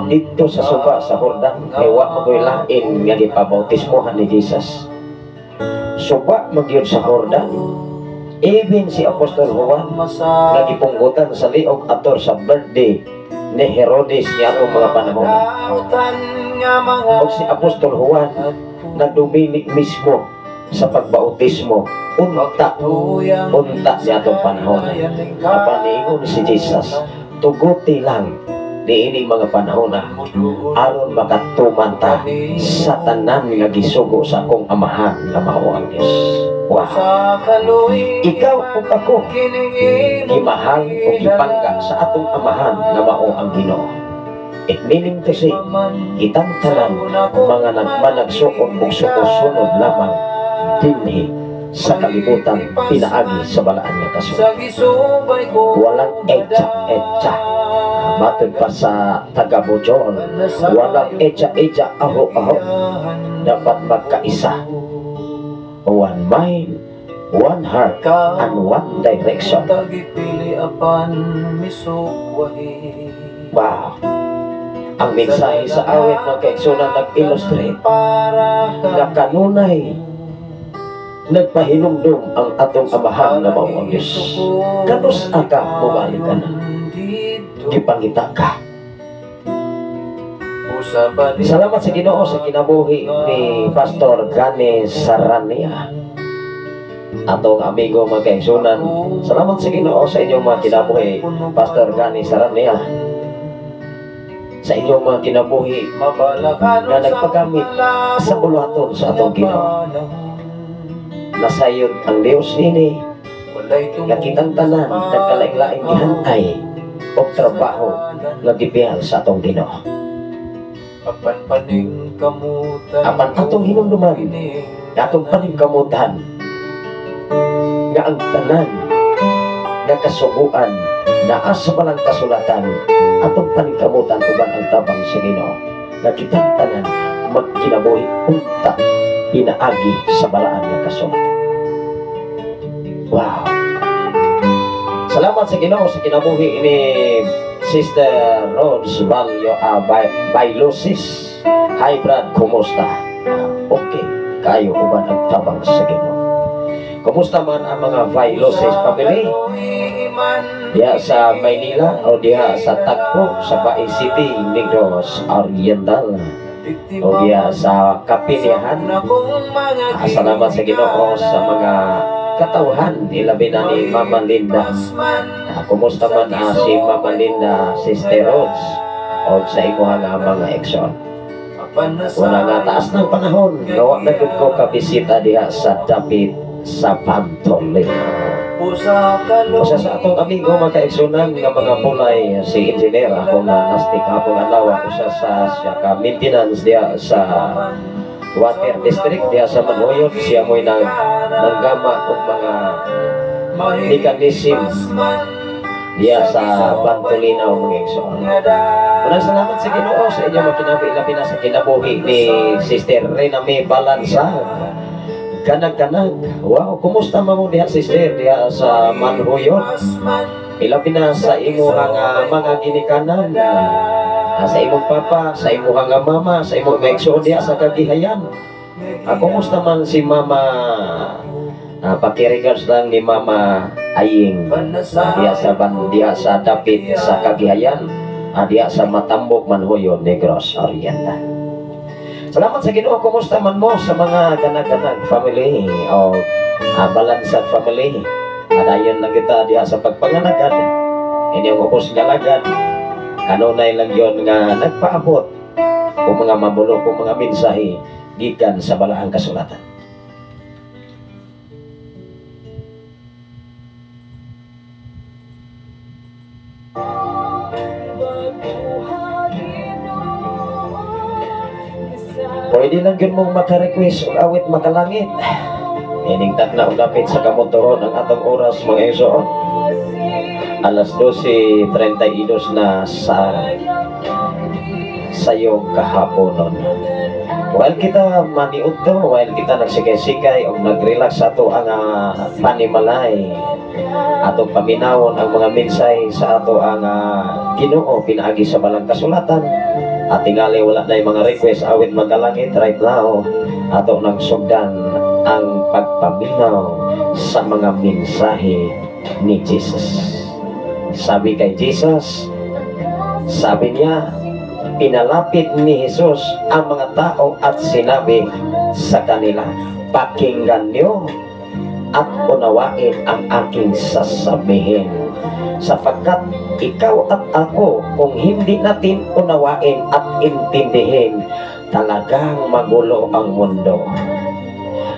didto sa suba sa Jordan, kay wa magoy lain nga gipabautismohan ni Jesus. Suba magyud sa Jordan. Even si Apostol Juan nga gipunggutan sa liog ator sa birthday ni Herodes ni atong mga panahon. Og si Apostol Juan nagdumili mismo sa pagbautismo unta unta ni atong panahon. Apan niingon si Jesus, tuguti lang niini mga panahon na aron makatuman ta sa tanan nga gisugo sa akong Amahan nga mao ang Dios. Wow. Ikaw ug ako gimahal o gipangga sa atong Amahan nga mao ang Ginoo. It meaning to say, kitang tanan mga nagmanagsuon ug sukosunod lamang dinhi sa kalibutan pinaagi sa balaan nga kasulatan. Walang etsa-etsa. Matod pa sa taga Bojol, walang etsa-etsa, aho-aho. Dapat magkaisa. One mind, one heart, and one direction. Wow. Ang mensahe sa awit, mga kaigsunan, nag-illustrate nga kanunay nagpahinumdum ang atong Amahan nga mao ang Diyos. Kanus ka mobalik ka na? Gipangita ka. Salamat sa Ginoo sa kinabuhi ni Pastor Gane Sarania. Atong amigo, mga kaigsunan. Salamat sa Ginoo sa inyong mga kinabuhi, Pastor Gane Sarania. Sa inyong mga kinabuhi nga nagpagamit sa buluhaton sa atong Ginoo. Nasayod ang Dios ini nga kitang tanan nagkalaing-laing gihantay o trabaho nga gibihal sa atong Ginoo. Apan atong hinumduman, atong paningkamutan nga ang tanan nga kasuguan naa sa balang kasulatan, atong paningkamutan uban ang tabang sa Ginoo nga kitang tanan magkinabuhi unta pinaagi sa balaan nga kasulatan. Wow. Salamat sa Ginoo sa kinabuhi ni Sister Rose Valio Bailosis. Hi Brad, kumusta? Okay, kayo uban ang tabang sa Ginoo. Kumusta man ang mga Bailosis family? Diha sa Maynila o diha sa Tagpo, sa Bae City, Negros Oriental, o diha sa Kapiniahan. Salamat sa Ginoo sa mga katawhan, ilabi na ni Mama Linda. Kumusta man si Mama Linda, Sister Rhodes, o sa imuha nga mga igsoon. Wala nga taas ng panahon, gawa na gud ko kabisita diha sa dapit sa Pantolino. Usa sa atong amigo mga kaigsunan nga mga pulay, si engineer ako na nastik hapong adlaw, usa sa siya ka maintenance diha sa Water District diha sa Manhoyot. Siya mo'y nanggama og mga mechanism diha sa Pantolino mga igsoon. Unang salamat sa Ginoo sa inyong mga kinabuhi, labi na sa kinabuhi ni Sister Rena May Balansag. Kanag-kanag. Wow, kumusta man mo diha, sister, diha sa Manhoyot? Ilabi na sa imuhang mga ginikanan, sa imong papa, sa imuhang mama, sa imong mga igsoon diha sa Kagihayan. Kumusta man si Mama? Pakiregards lang ni Mama Aying diha sa diha sa dapit sa Kagihayan, diha sa Matambok, Manhoyot, Negros Oriental. Salamat sa Ginoo, kumusta man mo sa mga ganag-ganag family o Balansag family. Adayon lang kita diha sa pagpangalagad. Inyong upos galagad. Kanunay lang yon nga nagpaabot o mga mabulo o mga mensahe gikan sa balaang kasulatan. Pwede lang yun mong maka-request o awit makalangit. Iningtak na ulapit sa kamotoron ang atong oras mga igsoon. Alas 12:32 na sa sayong kahaponon. While kita maniud to, while kita nagsikay-sikay o nag-relax ato ang panimalay, atong paminawon ang mga mensahe sa ato ang Ginoo pinaagi sa balang kasulatan. At tingali wala na yung mga request awit makalangit right now, ato nang sugdan ang pagpaminaw sa mga mensahe ni Jesus. Sabi kay Jesus, sabi niya, pinalapit ni Jesus ang mga tao at sinabi sa kanila, pakinggan niyo at unawain ang aking sasabihin. Sapagkat ikaw at ako, kung hindi natin unawain at intindihin, talagang magulo ang mundo.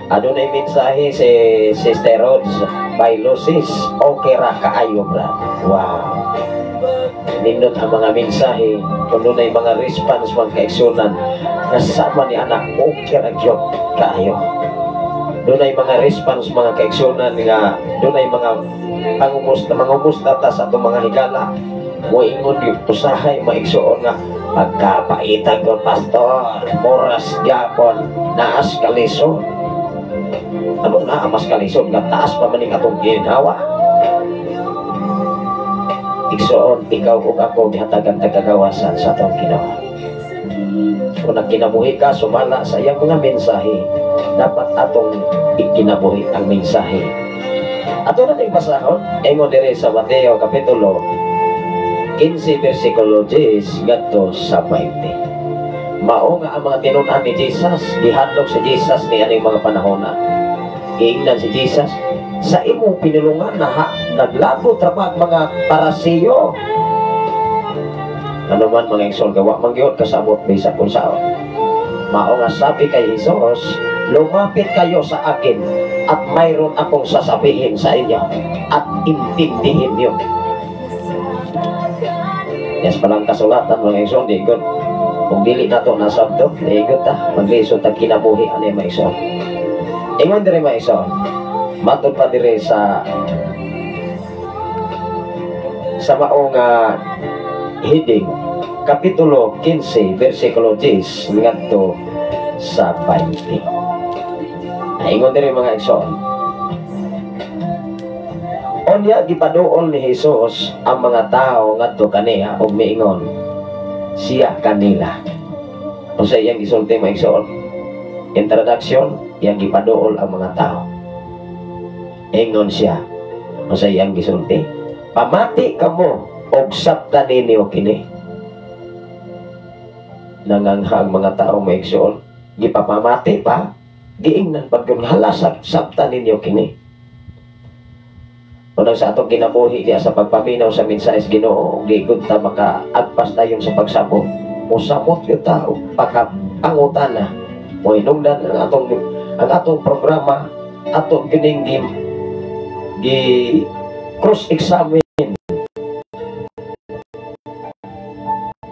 Adunay mensahe si Sister Rhodes Bailosis, okay ra kaayo bra. Wow. Nindot ang mga mensahe, kung dunay mga response mga kaigsunan, nga sama ni anak, okay ra gyud kaayo. Dunay mga response mga kaigsunan nga dunay mga pangumusta, mangumusta ta sa atong mga higala. Moingon gyud usahay maigsuon nga pagkapaitan ko pastor, moras gyapon, naas kalisod. Ano na mas kalisod nga taas pa man ning atong ginhawa. Igsuon, ikaw ug ako gihatagan tagagawasan sa atong Ginoo. Kung nagkinabuhi ka sumala sa iyang mga mensahe, dapat atong ikinabuhi ang mensahe. Ato na ning basahon, ingon diri sa Mateo kapitulo 15 bersikulo 10 ngadto sa 20. Mao nga ang mga tinun-an ni Jesus, gihadlok si Jesus ni aning mga panahona. Giingnan si Jesus, sa imong pinulungan na naglabot ra ba ang mga Paraseo? Ano man mga igsoon, gawa man gyud kasabot bisag kun saon. Mao nga sabi kay Jesus, lumapit kayo sa akin at mayroon akong sasabihin sa inyo at intindihin niyo. Yes, palang kasulatan mga igsoon, di good. Kung dili na to nasabto, di good ta, maglisod tag kinabuhi ani mga igsoon. Ingon diri mga igsoon, matod pa diri sa maong heading, Kapitulo 15, versikulo 10 ngadto sa 20. Ingon diri mga igsoon, Unya gipaduol ni Jesus ang mga tao ngadto kaniya ug miingon siya kanila. Unsa iyang gisulti, mga igsoon? Introduction, iyang gipaduol ang mga tao. Ingon siya. Unsa iyang gisulti? "Pamati kamo og sabta ninyo kini." Nangangha ang mga tao, mga igsoon. Gipapamati pa, giingnan pag yun, "Hala, sabta ninyo kini." Unang sa atong kinabuhi diya sa pagpaminaw sa mensahe sa Ginoo, di gud ta makaagpas dayon sa pagsabot. Mosamot gyud ta og pagkapangutana. Mo hinungdan ang atong programa ato kining gi cross examine.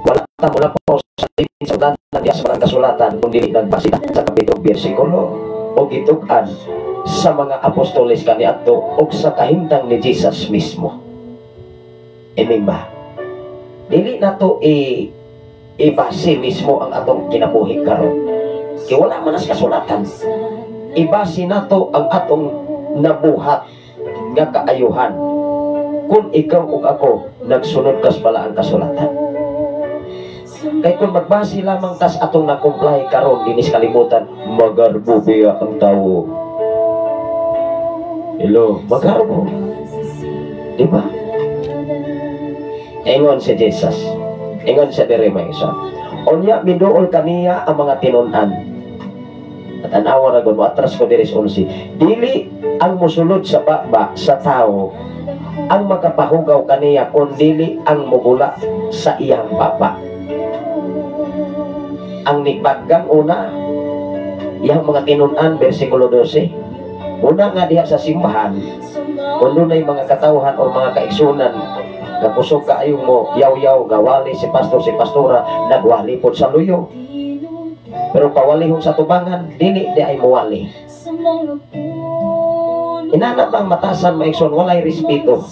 Wala ta mula po sa sa tanan diya sa mga kasulatan kung dili nagbasa sa kapitulo bersikulo o gitug-an sa mga apostoles kaniadto o sa kahimtang ni Jesus mismo. Amen ba? Dili nato ibase mismo ang atong kinabuhi karon. Kay wala man sa kasulatan. Ibase nato ang atong nabuhat nga kaayuhan. Kung ikaw ug ako nagsunod kas balaang kasulatan. Kay kung magbase lamang tas atong na-comply karon dinis kalibutan, magarbo biya ang tawo. Hello, magarbo. Di ba? Ingon si Jesus. Ingon siya diri, mga igsoon. Unya miduol kaniya ang mga tinun-an. At anawa ra gud mo atras ko diri sa 11. Dili ang musulod sa baba sa tao ang makapahugaw kaniya kun dili ang mugula sa iyang baba. Ang nigbagang una iyang mga tinun-an, bersikulo 12. Una nga diha sa simbahan, kung dunay mga katawhan o mga kaigsunan nga kusog kaayo mo yaw-yaw, gawali si pastor, si pastora, nagwali pod sa luyo. Pero pawalihon sa tubangan, dili di ay muwali. Inana bang matasan, mga igsoon, walay respeto.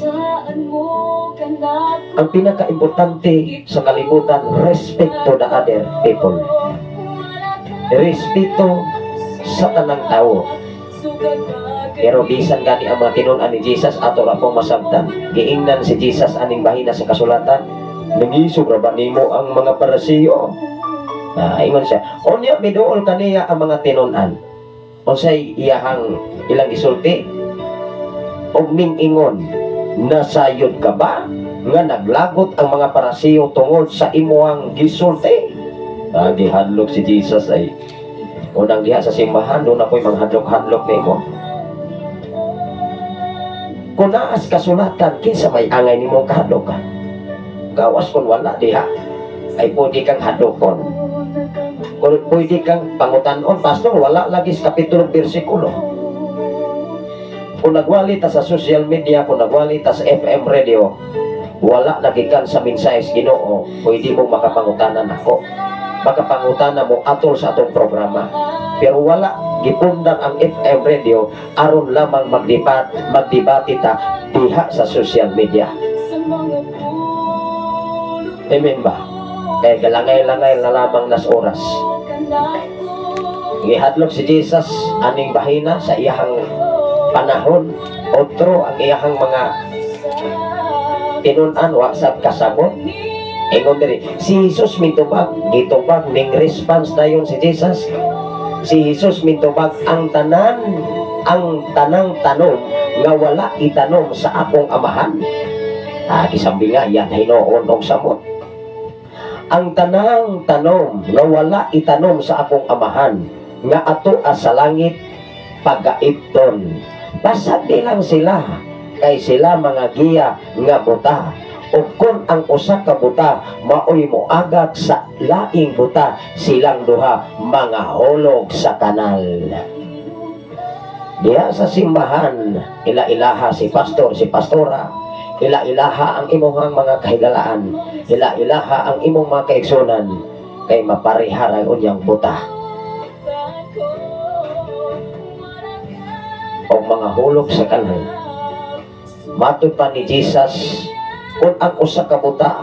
Ang pinaka-importante sa kalibutan, respect to the other people. Respeto sa tanang tao. Pero bisan gani ang mga tinun-an ni Jesus, ato ra pong masabtan. Giingnan si Jesus aning bahina sa kasulatan. "Nangisog ra ba nimo ang mga Parisiyo?" Ah, ingon siya. Unya miduol kaniya ang mga tinun-an. Unsay iyahang ilang gisulti? Og mingingon, "Nasayod ka ba nga naglagot ang mga Parisiyo tungod sa imuang gisulti?" Ah, gihadlok si Jesus ay. Unang diha sa simbahan, doon ako'y mga hadlok-hadlok nimo. Kung naas kasulatan, kinsa may angay nimong kahadlok ka? Gawas kung wala diha, ay pwede kang hadlokon. Kung pwede kang pangutanon, "Pastor, wala lagi sa kapitulo bersikulo." Kung nagwali ta sa social media, kung nagwali ta sa FM radio, wala nagikan sa mensahe sa Ginoo, pwede mo makapangutanan ako. Makapangutana mo atol sa atong programa. Pero wala gipundang ang FM radio aron lamang magdebate ta diha sa social media. Amen ba? Kaya galangay-langay na lamang nas oras. Gihadlok si Jesus aning bahina sa iyahang panahon. Otro ang iyahang mga tinun-an wa sad kasabot. Ingon diri, si Jesus mitubag, gitubag ning response dayon si Jesus. Si Jesus mitubag, Ang tanang tanom nga wala itanom sa akong amahan." Ah, gisambinga yan hinuon og samot. "Ang tanang tanom nga wala itanom sa akong amahan nga ato sa langit, pagaipton." Pasag lang sila kay sila mga giya nga buta. Ug kun ang usa ka buta maoy moagak sa laing buta, silang duha mga hulog sa kanal. Diha sa simbahan, ila-ilaha si pastor, si pastora, ila-ilaha ang imong mga kahigalaan, ila-ilaha ang imong mga kaigsunan, kay maparehar ang unyang buta. O mga hulog sa kanal. Matod pa ni Jesus, kung ang usa ka buta,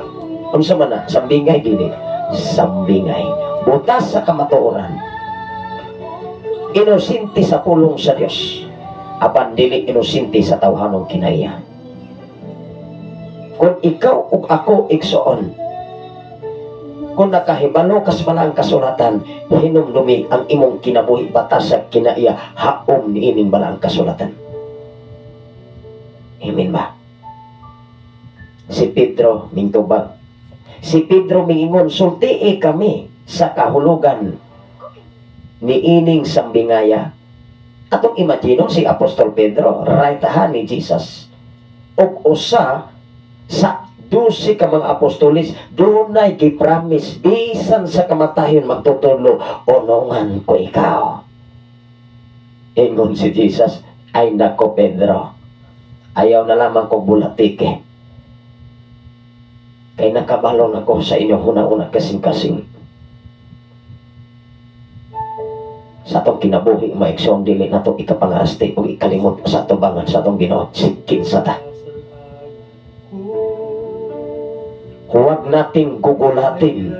unsa man na, sambingay dili, sambingay. Buta sa kamatuoran. Inosente sa pulong sa Dios, apan dili inosente sa tawhanong kinaiya. Kung ikaw ug ako, igsoon, kung nakahibalo kas balaang kasulatan, hinumdumi ang imong kinabuhi batas sa kinaiya haom niining balaang kasulatan. Amen ba? Si Pedro mingtubag. Si Pedro mingingon, "Sultii kami sa kahulugan niining sambingaya." Atong imagine si Apostol Pedro, right hand ni Jesus. Ug usa sa 12 ka mga apostolis, dunay gi-promise, bisan sa kamatayon magtutudlo, unungan ko ikaw. Ingon si Jesus, "Ay nako, Pedro, ayaw na lamang ko bulatike. Kay nakabalon ako sa inyong huna-huna, kasing-kasing." Sa atong kinabuhi, maigsoon, dili nato ikapangarasti o ikalimot sa atubangan sa atong Ginoo, sikin sa ta. Huwag nating gugulatin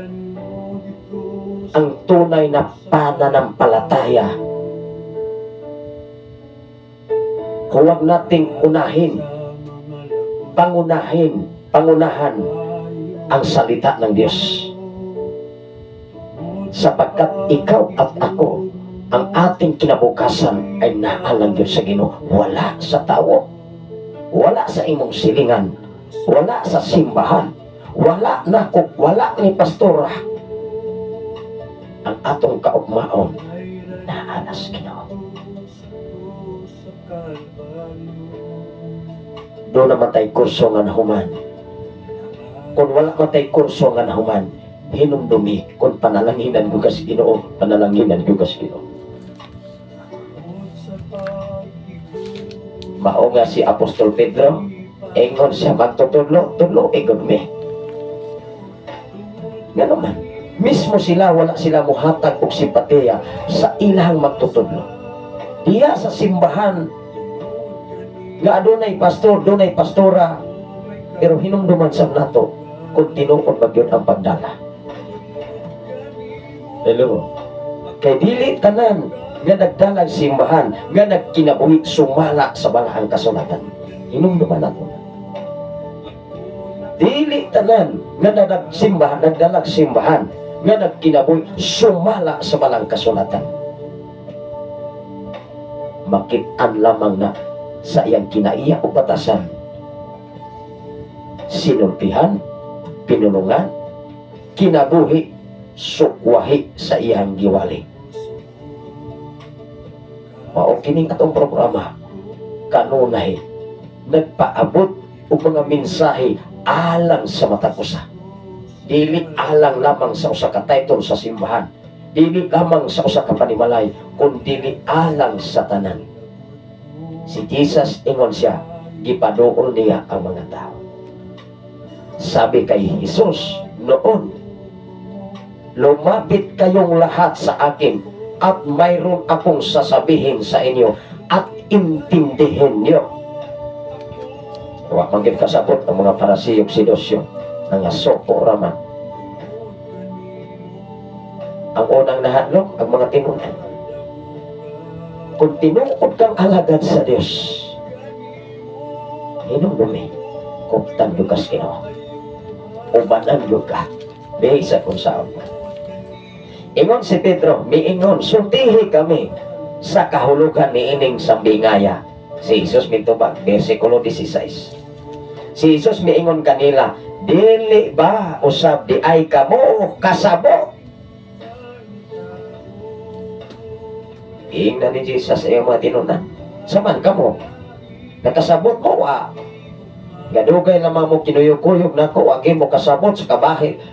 ang tunay na pananampalataya. Huwag nating unahin, pangunahan ang salita ng Diyos. Sapagkat ikaw at ako, ang ating kinabukasan ay naalang Diyos sa Ginoo. Wala sa tao, wala sa imong silingan, wala sa simbahan, wala na ko, wala ni pastora. Ang atong kaugmaon naalas Ginoo. Doon naman tayo kurso nga nahuman. Kung wala man tayo kurso nga nahuman, hinumdumi kung panalanginan ko kas Ginoo, panalanginan ko kas Ginoo. Mao nga si Apostol Pedro, ingon siya magtutudlo, tudlo igod mi. Ngano man, mismo sila wala sila muhatag og simpatiya sa ilang magtutudlo. Diya sa simbahan nga adunay pastor, dunay pastora, pero hinumduman sa nato kung tinuod ba gyud ang pagdala. Hello. Kay dili tanan nga nagdalag simbahan, nga nagkinabuhi sumala sa balaang kasulatan. Hinumduman nato. Dili tanan nga nagsimbahan, nagdalag simbahan, nga nagkinabuhi sumala sa balaang kasulatan. Makit-an lamang na sa iyang kinaiya o batasan. Sinultihan, pinulungan, kinabuhi, sukwahi sa iyang giwali. Mao kining atong programa kanunay nagpaabot og mga mensahe alang sa matag usa. Dili alang lamang sa usa ka title sa simbahan, dili lamang sa usa ka panimalay, kun dili alang sa tanan. Si Jesus, ingon siya, gipaduol niya ang mga tao. Sabi kay Jesus noon, "Lumapit kayong lahat sa akin at mayroon akong sasabihin sa inyo at intindihin niyo." Wa man gid kasabot ang mga Parisiyo ug Sedusyo, nga soko raman. Ang unang nahadlok ang mga tinunan. Kung tinuod kang alagad sa Dios, hinumdumi, kuptan gyud kas Ginoo, ubanan gyud ka, bisa kung saan. Ingon si Pedro, miingon, "Sultihi kami sa kahulugan niining sambingaya." Si Jesus mitubag, versikulo 16. Si Jesus miingon kanila, "Dili ba usab di ay kamo kasabot?" Ingnan ni Jesus sa iyang mga tinunan, "Saman kamo, nakasabot mo, wa. Gadugay lamang mo kinuyog-kuyog nako, wagi mo kasabot sa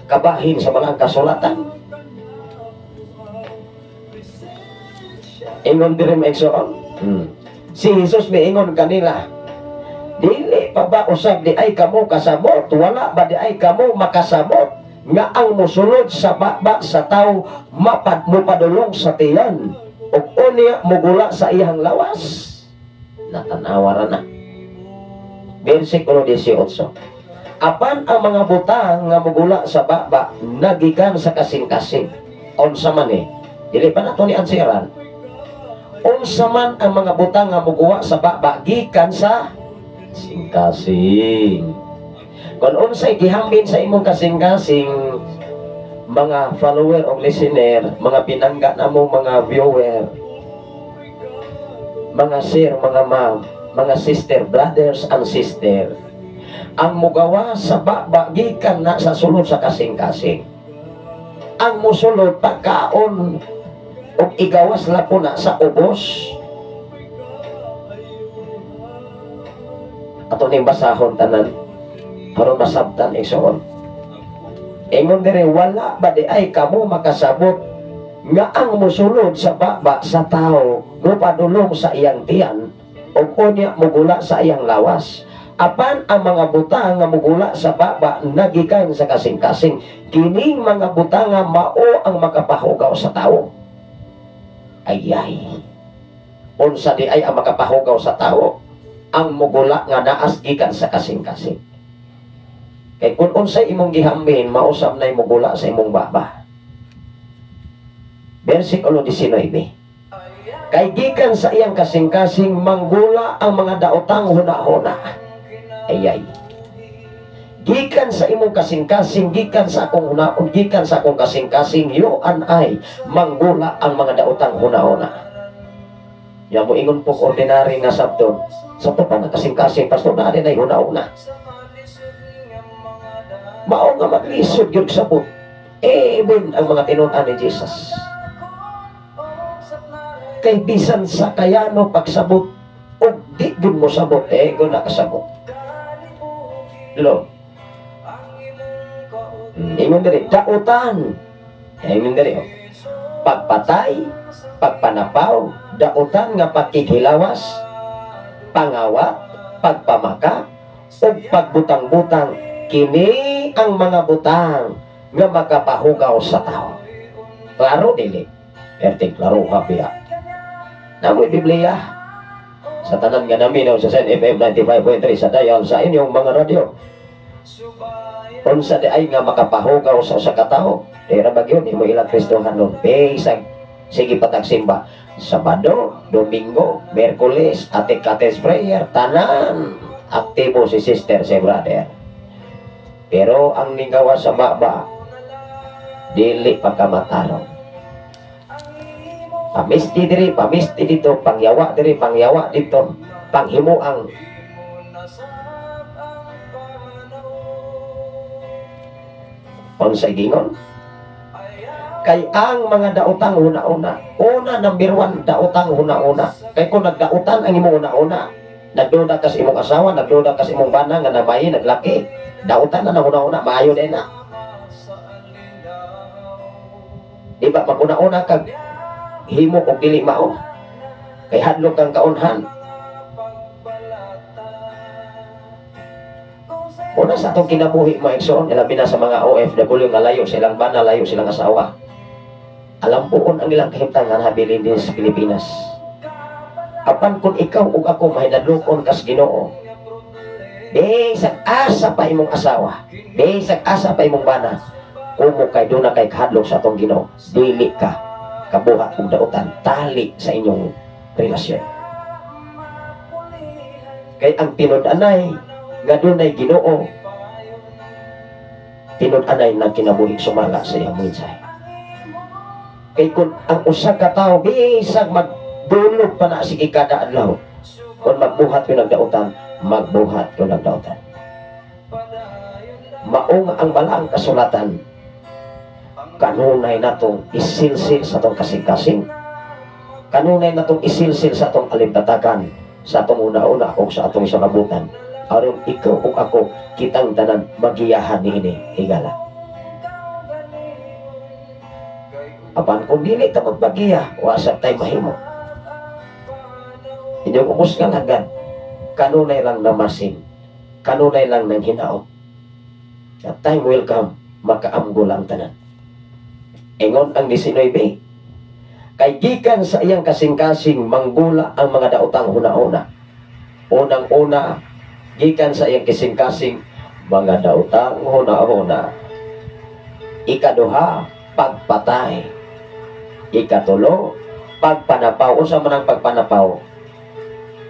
kabahin sa balaang kasulatan." Ingon diri maigsoon. Si Jesus miingon kanila, "Dili pa ba usab di ay kamo kasabot? Wala ba di ay kamo makasabot nga ang mosulod sa baba sa tawo mupadulong sa tiyan ug unya mugula sa iyang lawas?" Natanawa ra na. Versikulo 18. Apan ang mga butang nga mugula sa baba nagikan sa kasing-kasing. Unsa man eh? Dili pa nato ni ansiran. Unsa man ang mga butang nga muguwa sa baba gikan sa kasing-kasing. Kung unsay gihambin sa imong kasing-kasing, mga follower o listener, mga pinangga namo, mga viewer, mga sir, mga ma'am, mga sister, brothers and sister, ang mugawa sa baba gikan na sa sulod sa kasing-kasing. Ang musulod pagkaon ug igawas lapo na sa ubos. Ato ning basahon tanan aron masabtan igsoon. Ingon diri, wala ba di ay kamo makasabot nga ang musulod sa baba sa tao mupadulong sa iyang tiyan ug unya mugula sa iyang lawas? Apan ang mga butang nga mugula sa baba nagikan sa kasing-kasing. Kining mga butang nga mao ang makapahugaw sa tao. Ayay, unsa di ay ang makapahugaw sa tao? Ang mugula nga naas gikan sa kasing-kasing. Kay kung unsay imong gihambin, mausab na mugula sa imong baba. Versikulo 19. Kay gikan sa iyang kasing-kasing manggula ang mga daotang huna-huna. Ayay. Gikan sa imong kasing-kasing, gikan sa akong hunaon, gikan sa akong kasing-kasing, you and I, manggula ang mga daotang huna-huna. Ya mo ingon po ordinary nga sabton. Sa pa nga kasing-kasing, pastor na ay huna-huna. Mao nga maglisod gyud sabot. Even ang mga tinun-an ni Jesus. Kay bisan sa kayano pagsabot og di gyud mo sabot, ego na kasabot. Lo. Ingon diri, dautan. Ingon diri, oh. Pagpatay, pagpanapaw, dautan nga pagkikilawas, pangawat, pagpamaka, ug pagbutang-butang. Kini ang mga butang nga makapahugaw sa tao. Klaro dili? Perting klaro ka biya. Namoy Biblia sa tanan nga naminaw sa Sen FM 95.3 sa dial sa inyong mga radyo. Unsa di ay nga makapahugaw sa usa ka tawo? Dira ba gyud imo ilang Kristohanon? Bisag sige patagsimba Sabado, Domingo, Miyerkules, Ate-Kates prayer, tanan aktibo si sister, si brother. Pero ang nigawa sa baba dili pagkamatarong. Pamisti diri, pamisti dito, pangyawa diri, pangyawa dito, panghimuang. Unsay gingon? Kay ang mga daotang huna-una, una number 1, daotang huna-una. Kay kung nagdaotan ang imong huna-una, nagduda ka sa imong asawa, nagduda ka sa imong bana nga nabayi, naglaki, daotan na huna-una, maayo din na. Di ba maguna-una kag himo og dili mao? Kay hadlok kang kaunhan. Una sa atong kinabuhi mga igsoon, ilabi na sa mga OFW nga layo silang bana, layo silang asawa. Alam poon ang ilang kahimtangan habilin din sa Pilipinas. Apan kung ikaw ug ako mahinadlokon kas Ginoo, bisag asa pa imong asawa, bisag asa pa imong bana, kumo kay duna kay kahadlok sa atong Ginoo, dili ka kabuhat og dautan, tali sa inyong relasyon. Kay ang tinud-anay nga dunay Ginoo, tinud-anay nang kinabuhi sumala sa iyang mensahe. Kay kung ang usa ka tawo bisag magdulog pa na sige kada adlaw, kung magbuhat ko nagdautan, magbuhat ko nagdautan. Mao nga ang balaang kasulatan kanunay natong isilsil sa atong kasing-kasing, kanunay natong isilsil sa atong alintatakan, sa atong una-una o sa atong sanabutan, aron ikaw ug ako kitang tanan magiyahan niini higala. Apan kung dili ta magbagiya, wa sad tay mahimo. Inyong ubos nga agad, kanunay lang namasin, kanunay lang nang hinaot. At time will come, makaamgo lang tanan. Ingon ang 19, kay gikan sa iyang kasing-kasing manggula ang mga daotang huna-huna. Unang-una, gikan sa iyang kasing-kasing mga daotang huna-huna. Ikaduha, pagpatay. Ikatulo, pagpanapaw. Unsa man ang pagpanapaw?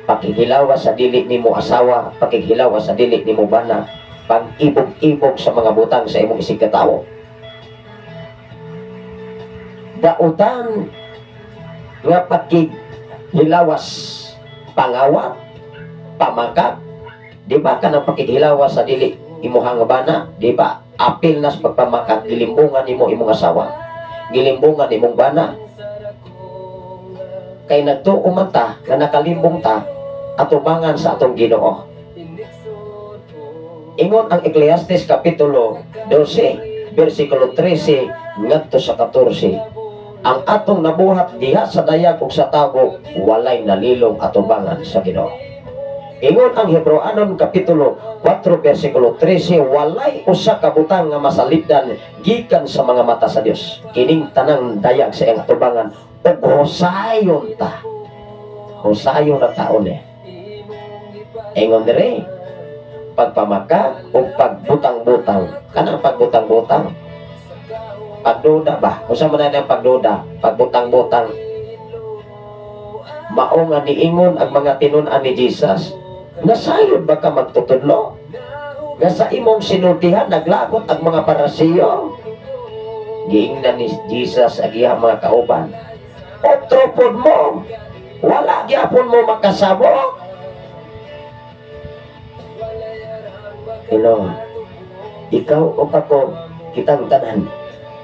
Pakikilawa sa dili nimo asawa, pakikilawa sa dili nimo bana. Pag-ibog-ibog sa mga butang sa imong isig katawo. Dautan nga pakig hilawas, pangawat, pamakak. Di ba kanang pakighilawas sa dili imuhang bana, di ba? Apil na sa pagpamakak, gilimbungan nimo imong asawa, gilimbungan imong bana. Kay nagtuo man ta nga nakalimbong ta atubangan sa atong Ginoo. Ingon ang Ecclesiastes kapitulo 12, versikulo 13 ngadto sa 14. Ang atong nabuhat diha sa dayag ug sa tago, walay nalilong atubangan sa Ginoo. Ingon ang Hebreoanon kapitulo 4 versikulo 13, walay usa ka butang nga masalipdan gikan sa mga mata sa Dios. Kining tanang dayag sa iyang atubangan ug husayon ta. Husayon na taon eh. Ingon dire, pagpamaka o pagbutang-butang. Kanang pagbutang-butang, pagduda ba? Unsa man na ang pagduda? Pagbutang-butang. Mao nga niingon ang mga tinun-an ni Jesus, nasayod ba ka magtutudlo? Nga sa imong sinultihan naglagot ang mga Parasiyo. Giingnan ni Jesus ang iyang mga kauban, otro pod mo, wala gyapon mo makasabot. Hello, ikaw o ako, kitang tanan,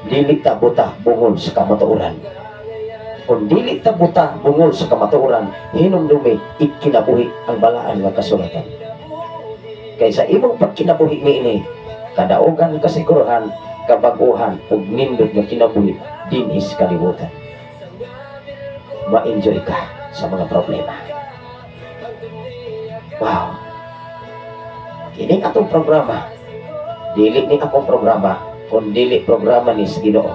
dili ta buta bungol sa kamatuoran. Kung dili ta buta bungol sa kamatuoran, hinumdumi ikinabuhi ang balaan nga kasulatan. Kaysa imong pagkinabuhi niini, kadaugan kasiguruhan, kabaguhan ug nindot nga kinabuhi dinhi sa kalibutan. Ma-enjoy ka sa mga problema. Wow. Kining atong programa, dili ni akong programa, kun dili programa ni sa Ginoo.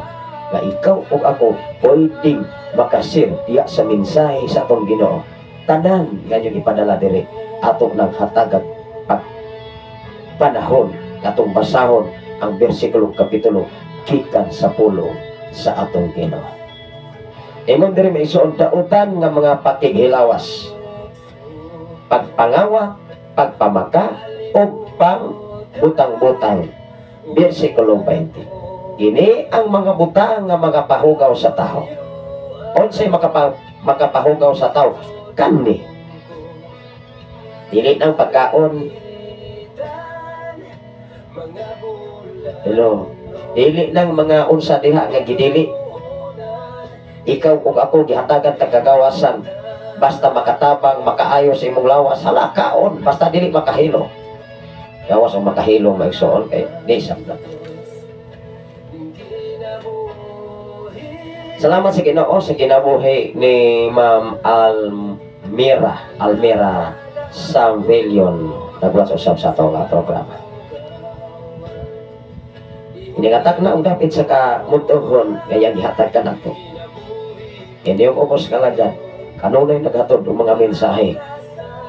Nga ikaw ug ako pwedeng makashare diya sa mensahe sa atong Ginoo. Tanan nga inyong ipadala diri atong nang hatagag pag panahon atong basahon ang bersikulo kapitulo gikan sa pulo sa atong Ginoo. Ingon diri may isuon dautan nga mga pakighilawas, pagpangawat, pagpamaka o pangbutang-butang. Bersikulo 20. Ini ang mga butang nga makapahugaw sa tao. Unsay makapahugaw sa tao? Kanni. Dili ng pagkaon. Hello. Dili ng mga unsa diha nga gidili. Ikaw ug ako gihatagan tagagawasan. Basta makatabang, makaayo sa imong lawas, hala kaon, basta dili makahilo. Gawas ang makahilo maigsoon kay di sabda. Salamat sa Ginoo sa kinabuhi ni Ma'am Almira Samvelion nagwas usab sa atong programa. Iningatak na ang dapit sa kamuntuhon ngayang gihatag ka nato. Hindi yung ubos ka lang dyan. Kanunay naghatod ang mga mensahe.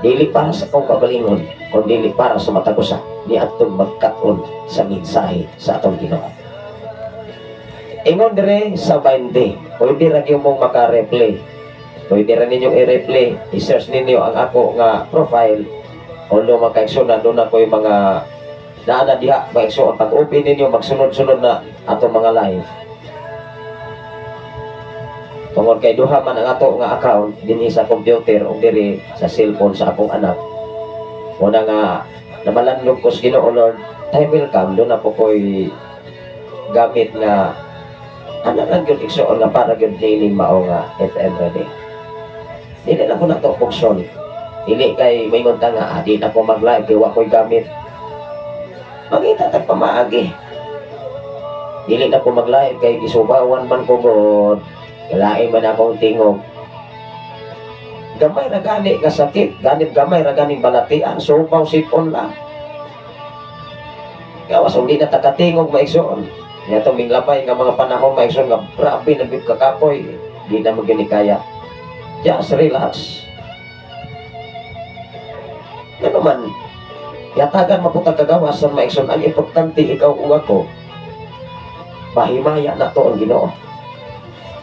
Dili para sa akong kagalingon, kung dili para sa matag usa ni atong magkat-on sa mensahe sa atong Ginoo. Ingon dire sa 20, pwede ra gyud mong maka-replay. Pwede ra ninyong i-replay, i-search ninyo ang ako nga profile. Although makaigsoon doon ako yung mga naana diha, maigsoon pag open ninyo magsunod-sunod na atong mga live. Tungod kay duha man ang ato nga account dinhi sa computer ug diri sa cellphone sa akong anak. Una nga namalandong ko sa Ginoo, Lord, time will come doon na po ko'y gamit nga anak lang gyud igsoon nga para gyud nining mao nga FM ready. Dili lang ko na to pugson. Dili kay maingon ta nga di na ko mag-live kay wa ko'y gamit. Mangita tag pamaagi. Dili na ko mag-live kay gisubawan man ko god. Kalain man akong tingog. Gamay ra gani nga sakit, ganit gamay ra ganing balatian, subaw sipon lang. Gawas hindi na takatingog maigsoon. Niya itong minglabay nga mga panahon maigsoon nga grabe na gyud kakapoy, di na mo gyud kaya. Just relax. Ano man, yatagan maputang kagawasan maigsoon, ang importante ikaw ug ako, mahimaya na to ang Ginoo.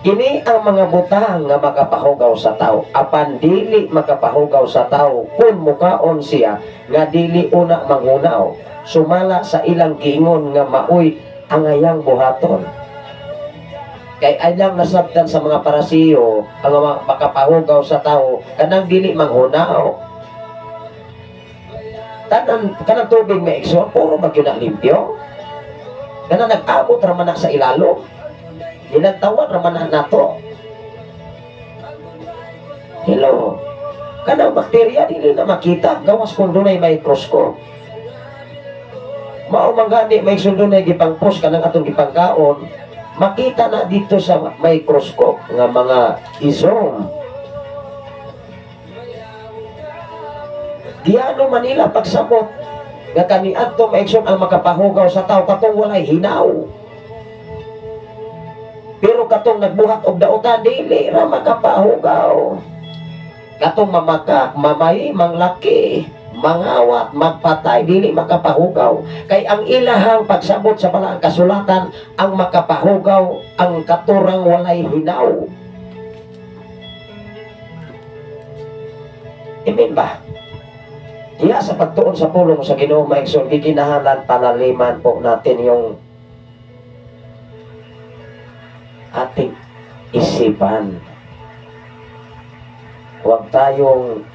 Kini ang mga butang nga makapahugaw sa tao, apan dili makapahugaw sa tao kung mukaon siya nga dili una manghunaw. Sumala sa ilang giingon nga maoy angayang buhaton. Kay ilang nasabtan sa mga Parisiyo ang mga makapahugaw sa tao kanang dili manghunaw. Tanan kanang tubig may igsoon puro man gyud na limpyo. Kanang nag-abot ra man na sa ilalom. Gilantawan ra man na nato. Hello. Kanang bakterya dili na makita gawas kung dunay microscope. Mao man gani may dunay gipang-post kanang atong gipangkaon, makita na dito sa microscope nga mga i-zoom. Diano Manila pagsabot nga kaniadto maigsoon ang makapahugaw sa tao katong walay hinaw. Pero katong nagbuhat og dautan dili ra makapahugaw. Katong mamaka, mamay, manglaki, mangawat, magpatay, dili makapahugaw. Kay ang ilahang pagsabot sa balaang kasulatan, ang makapahugaw ang katurang walay hinaw. Amen ba? Diya sa pagtuon sa pulong sa Ginoo maigsoon, gikinahanglan panaliman po natin yung ating isipan. Huwag tayong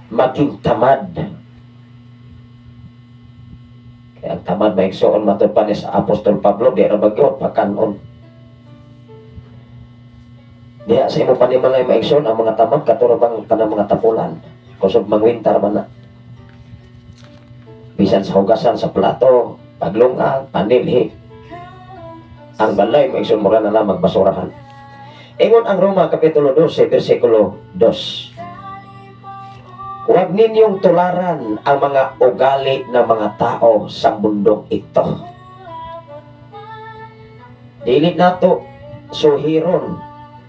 maging tamad. Kaya ang tamad maigsoon matud pa ni sa Apostol Pablo, di ra bagyo pakanon. Diha sa imo panimalay maigsoon ang mga tamad katuro bang kanang mga tapulan. Kusog mangwintar man na. Bisan sa hugasan sa plato, paglungag, panilhi. Ang balay maigsoon mura na lang magbasurahan. Ingon ang Roma Kapitulo 12, versikulo 2. Huwag ninyong tularan ang mga ugali ng mga tao sa mundong ito. Dili nato suhiron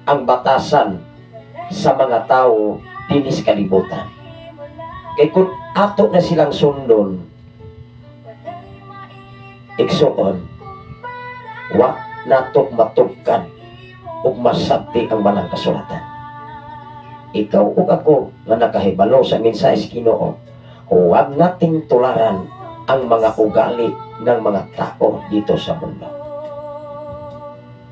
ang batasan sa mga tao dinis kalibutan. Kay kung ato na silang sundon, igsoon, wa nato matugkad ug masabti ang banang kasulatan. Ikaw ug ako nga nakahibalo sa mensahe sa Ginoo, huwag nating tularan ang mga ugali ng mga tao dito sa mundo.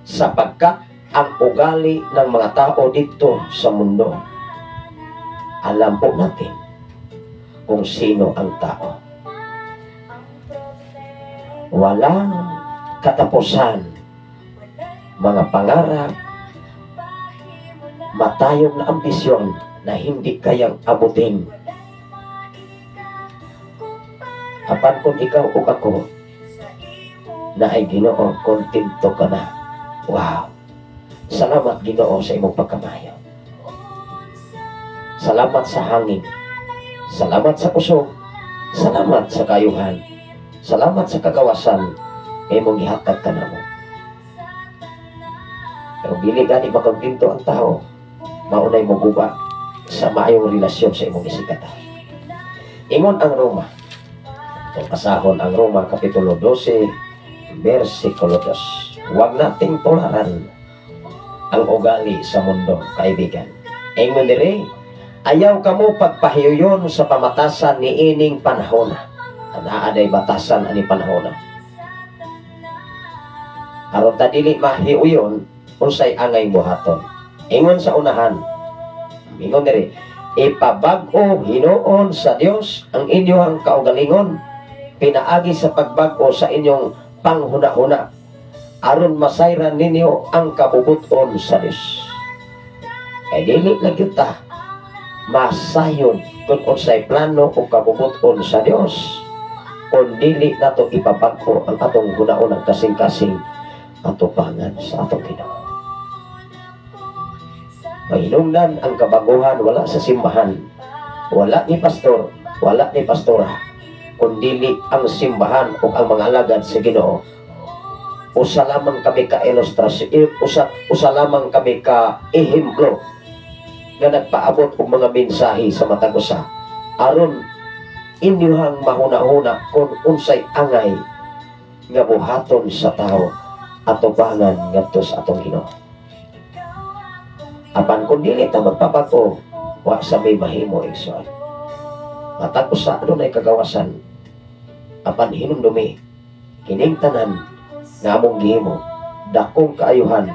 Sapagkat ang ugali ng mga tao dito sa mundo, alam po natin kung sino ang tao. Walang katapusan, mga pangarap, matayog na ambisyon na hindi kayang abutin. Apan kung ikaw o ako na ay Ginoo, kontento ka na. Wow! Salamat Ginoo sa imong pagkamayo. Salamat sa hangin. Salamat sa kusog. Salamat sa kayuhan. Salamat sa kagawasan imong gihatag ka namo. Pero dili gani makontento ang tao, maunay moguba sa maayong relasyon sa imong isikata. Ingon ang Roma. Itong pasahon ang Roma Kapitulo 12, versikulo 2. Huwag nating tularan ang ugali sa mundo, kaibigan. Ingon diri, ayaw kamo pagpahiyoyon sa pamatasan ni ining panahona. Anaa day batasan ani panahona. Aron ta dili mahiuyon, unsay angay buhaton. Ingon sa unahan, ingon diri, ipabag-o hinuon sa Dios ang inyong kaugalingon, pinaagi sa pagbag-o sa inyong panghuna-huna, aron masayran ninyo ang kabubuton sa Dios. Kay dili na gyud ta masayon kung unsay plano o kabubuton sa Dios, kung dili nato ipabag-o ang atong hunaunang kasing-kasing atubangan sa atong Ginoo. Mahinungdan ang kabaguhan wala sa simbahan, wala ni pastor, wala ni pastora, kundili ang simbahan o ang mga alagad sa Ginoo. Usa lamang kami ka ilustrasyon, usa lamang kami ka ehemplo nga nagpaabot og mga mensahe sa matag usa aron inyuhang mahuna-huna kung unsay angay nga buhaton sa tao atubangan ngadto sa atong Ginoo. Apan kung dili ta magpabago, wa sa may mahimo igsoon. Matag usa adunay kagawasan. Apan hinumdumi kining tanan nga among gihimo, dakong kaayuhan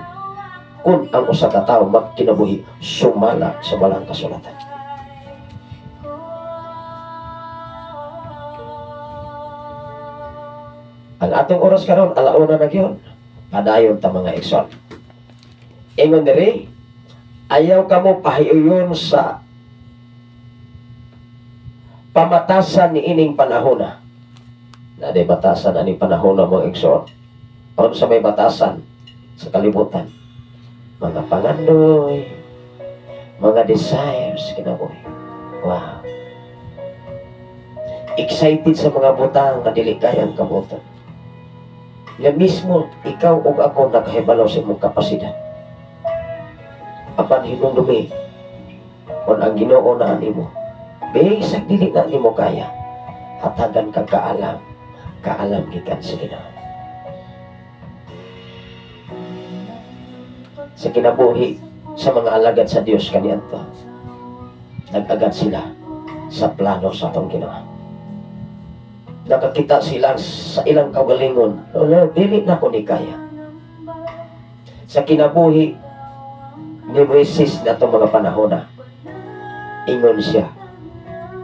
kung ang usa ka tawo magkinabuhi sumala sa balang kasulatan. Ang atong oras karon alauna na gyud. Padayon ta mga igsoon. Ingon diri, ayaw kamo pahiuyon sa pamatasan ni ining panahona. Na di batasan aning panahona mga igsoon. Aron sa may batasan sa kalibutan, mga pangandoy, mga desires kinabuhi. Wow. Excited sa mga butang nga dili kayang kabutan. Nga mismo ikaw ug ako nakahibalo sa imong kapasidad. Apan hinumdumi kon ang Ginoo na nimo, bisag dili na nimo kaya, hatagan kag kaalam, kaalam gikan sa Ginoo. Sa kinabuhi sa mga alagad sa Dios kaniadto, nag-agad sila sa plano sa atong Ginoo. Nakakita sila sa ilang kaugalingon, oh Lord, dili na ko ni kaya. Sa kinabuhi ni Moises na itong mga panahon na, ingon siya,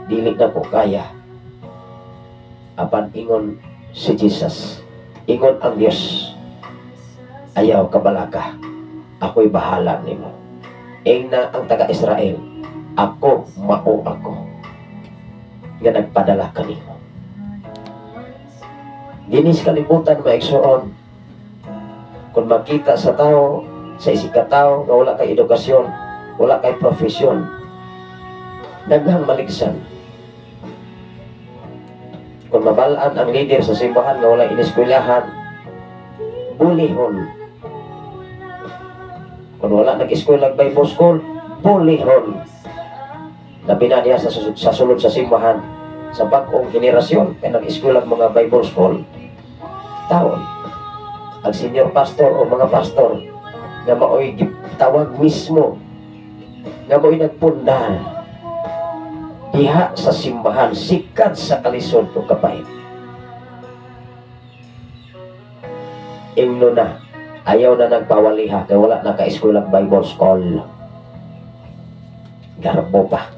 dili na ko kaya. Apan ingon si Jesus, ingon ang Dios, ayaw kabalaka, ako'y bahala nimo. Ingna ang taga-Israel, ako mao ako nga nagpadala kanimo. Dinis kalibutan maigsoon, kung makita sa tao, sa isig ka tao nga wala kay edukasyon, wala kay profesyon, daghang maligsan. Kung mabalaan ang leader sa simbahan nga wala ineskwelahan, bulihon. Kung wala nag-eskwela Bible school, bulihon. Labi na niya sa sulod sa simbahan, sa bag-ong henerasyon, kaya nag-eskwela mga Bible school, taon. Ang senior pastor o mga pastor nga maoy tawag mismo, nga maoy nagpundar diha sa simbahan, sikat sa kalisod o kapahit. Ingno na, ayaw na nagpawaliha kay wala na ka-eskwela Bible school. Garbo pa.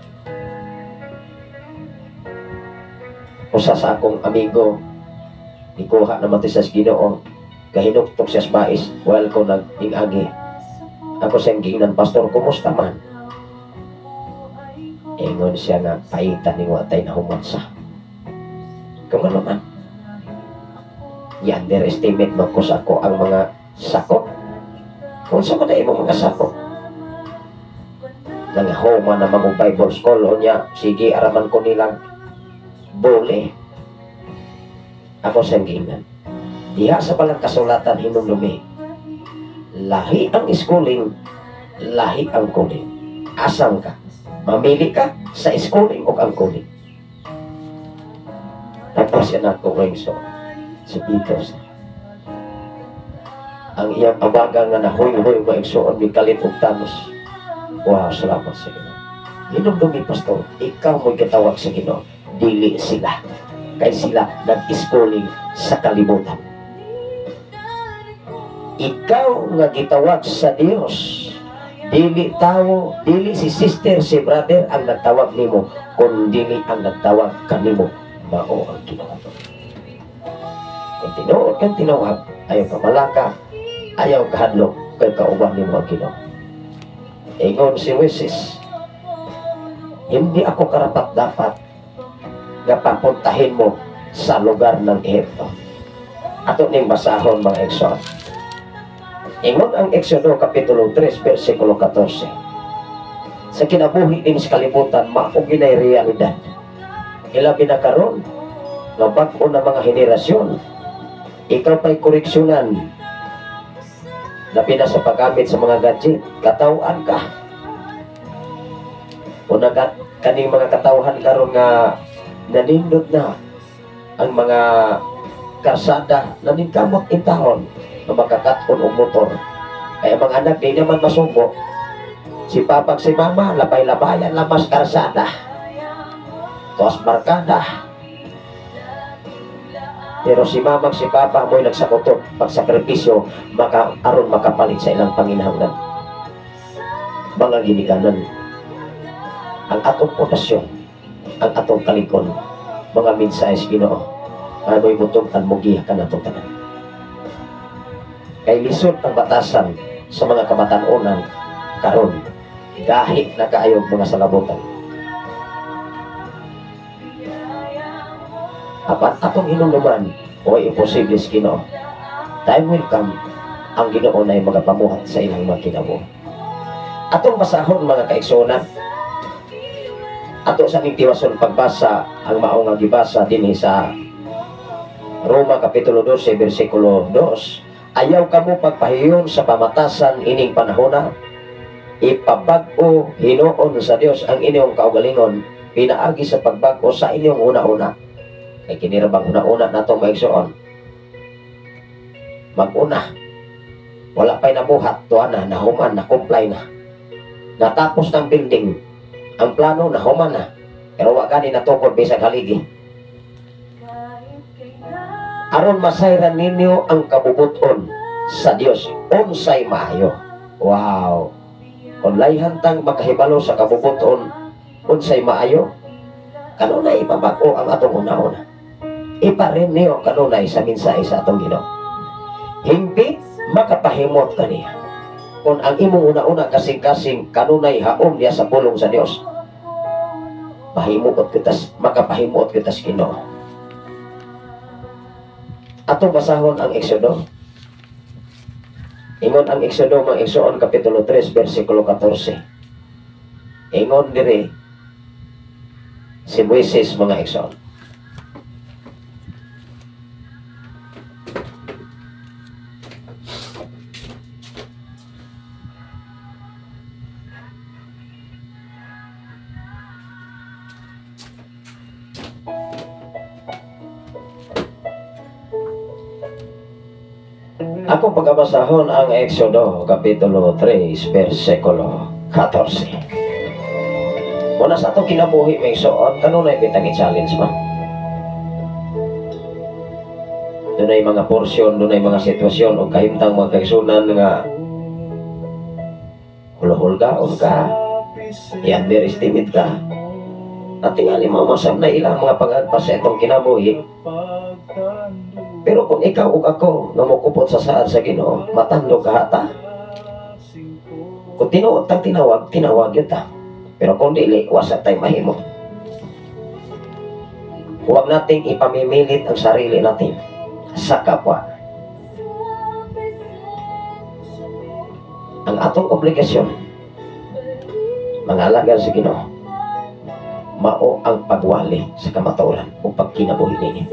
Usa sa akong amigo, ikuha naman ito sa Ginoo, kahinuktok siya sa bais, while ko nag-ingagi. Ako siyang giingnan, pastor, kumusta man? Ingon siya nga, paitan ni watay na humansa. Kung ano man, i-underestimate mo ko sa ako ang mga sakop. Kung sa man na imong mga sakop, nangahoma na mga Bible school, o niya, sige, araman ko nilang bole. Ako siyang giingnan, diha sa palang kasulatan hinumdumi, lahi ang schooling, lahi ang calling. Asam ka? Mamili ka sa schooling o ang calling. Tapos yan ako ngayon so, si Peter. Ang iyang abaga nga nahuy-huy maigsoon mikalit og tanos. Wow, salamat sa Ginoo. Hinumdumi, pastor, ikaw mo'y katawag sa Ginoo, dili sila. Kay sila nag-schooling sa kalibutan. Ikaw nga gitawag sa Dios, dili tao, dili si sister, si brother ang nagtawag nimo, kun dili ang nagtawag kanimo, mao ang Ginoo. Kung tinuod kang tinawag, ayaw ka malaka, ayaw kahadlok, kay kauban nimo ang Ginoo. Ingon si Moises, hindi ako karapat dapat nga papuntahin mo sa lugar ng Ehipto. Ato ning basahon mga igsoon. Ingon ang Exodo Kapitulo 3, versikulo 14. Sa kinabuhi din sa kalibutan, mao ginay realidad. Ilabi na karon nga bag-o na mga henerasyon, ikaw pa'y koreksyonan. Labi na sa paggamit sa mga gadget, katawhan ka. Una kaning mga katawhan karon nga nanindot na ang mga karsada, naningkamot intahon na makakaton og motor. Kaya mga anak, di naman masubo. Si papag si mama, labay-labayan lamas karsada. Tuas barkada. Pero si mama si papa mo'y nagsakutot pagsakripisyo maka aron makapalit sa ilang panginahanglan. Mga ginikanan, ang atong pundasyon, ang atong kalikon, mga mensahe sa Ginoo, ano'y mutungtan mo giya kanatong tanan. Kay lisod ang batasan sa mga kabatan-onan karon, kahit na kaayog mga salabutan. Apan atong hinumduman, o imposible sa Ginoo. Time will come, ang Ginoo na mga pamuhat sa ilang mga kinabuhi. Atong basahon mga kaigsuonan, ato sa ning tiwason pagbasa ang mao nga gibasa dinhi sa Roma Kapitulo 12 versikulo 2, ayaw kamo pagpahiyon sa pamatasan ining panahona, ipabag-o hinuon sa Dios ang inyong kaugalingon pinaagi sa pagbag-o sa inyong una-una. Kay kini ra bang una-una natong maigsoon? Mag-una, wala pa'y nabuhat, tuwa na, nahuman, na-comply na. Natapos ng building, ang plano nahuman na, pero wa gani natukod bisag haligi. Aron masayran ninyo ang kabubuton sa Dios, unsay maayo. Wow! Kung layhan tang makahibalo sa kabubuton, unsay maayo, kanunay ipabag-o ang atong una-una. Iparenew kanunay sa mensahe sa atong Ginoo. Hingpit makapahimot kaniya. Kung ang imong una-una kasing-kasing kanunay haom niya sa pulong sa Dios, pahimuot kitas, makapahimuot kitas Ginoo. Atong basahon ang Exodo. Ingon ang Exodo mga igsoon kapitulo 3 versikulo 14. Ingon diri si Moises mga igsoon. Akong pagkabasahon ang Exodo Kapitulo 3 versikulo 14. Muna sa atong kinabuhi may igsoon, kanunay bitang i-challenge man. Dunay mga porsyon, dunay mga sitwasyon o kahimtang mga kaigsunan nga hulhulgaon ka, i-underestimate ka. At tingali mo masab na ilang mga pag-agpas sa itong kinabuhi. Pero kung ikaw ug ako nga mokupot sa saad sa Ginoo, matandog ka hata. Kung tinuod tang tinawag, tinawag yun ta. Pero kung dili, wasa tay mahimo. Huwag nating ipamimilit ang sarili natin sa kapwa. Ang atong obligasyon, mga alagad sa Ginoo, mao ang pagwali sa kamatuoran o pagkinabuhi ninyo.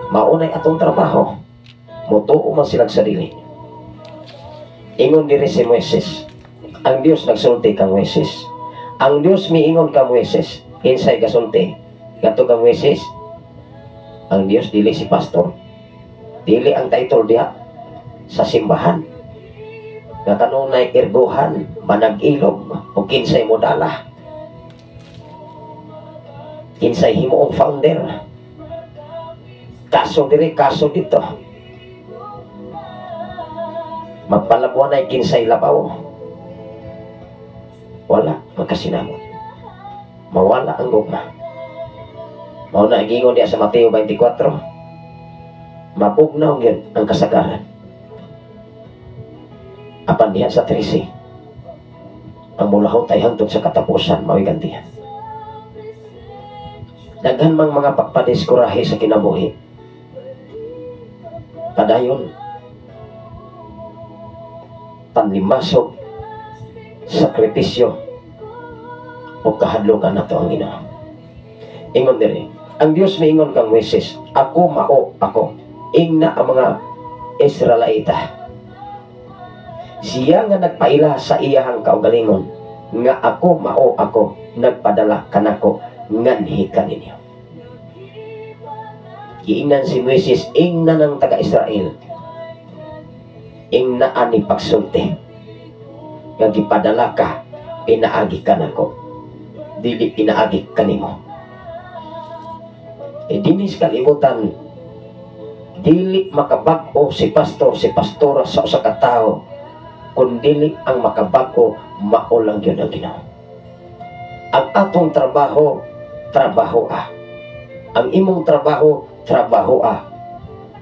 Maunay atong trabaho, mutuo man silang sarili. Ingon diri si Moises, ang Dios nagsulti kang Moises. Ang Dios miingon kang Moises, insay gasulti kadto kang Moises. Ang Dios dili si pastor, dili ang title diha sa simbahan. Nga kanunay ergohan, manag-ilog o kinsay modala, kinsay himuong founder. Kaso diri, kaso dito. Magpalabuan ay kinsay labaw. Wala, magkasinamot. Mawala ang gugma. Mao na ang gingon diya sa Mateo 24. Mapugnaw gyud ang kasagaran. Apan diha sa 13, ang mulahot ay hangtod sa katapusan, mao'y gantihan. Daghan mang mga pagpadiskurahe sa kinabuhi. Padayon, panlimasog, sakripisyo, o kahadlokan nato ang Ginoo. Ingon diri, ang Dios miingon kang Moises, ako mao ako. Ingna ang mga Israelita. Siya nga nagpaila sa iyahang kaugalingon, nga ako mao ako, nagpadala kanako nganhi kaninyo. Giingnan si Moises, ingna ng taga-Israel, ingna ani pagsulti, nga gipadala ka, pinaagi ka nako. Dili pinaagi kanimo. E dinis kalibutan, dili makabag-o si pastor, si pastora sa usa ka tawo, kun dili ang makabag-o mao lang gyud ang Ginoo. Ang atong trabaho, trabaho ah. Ang imong trabaho, trabaho ah.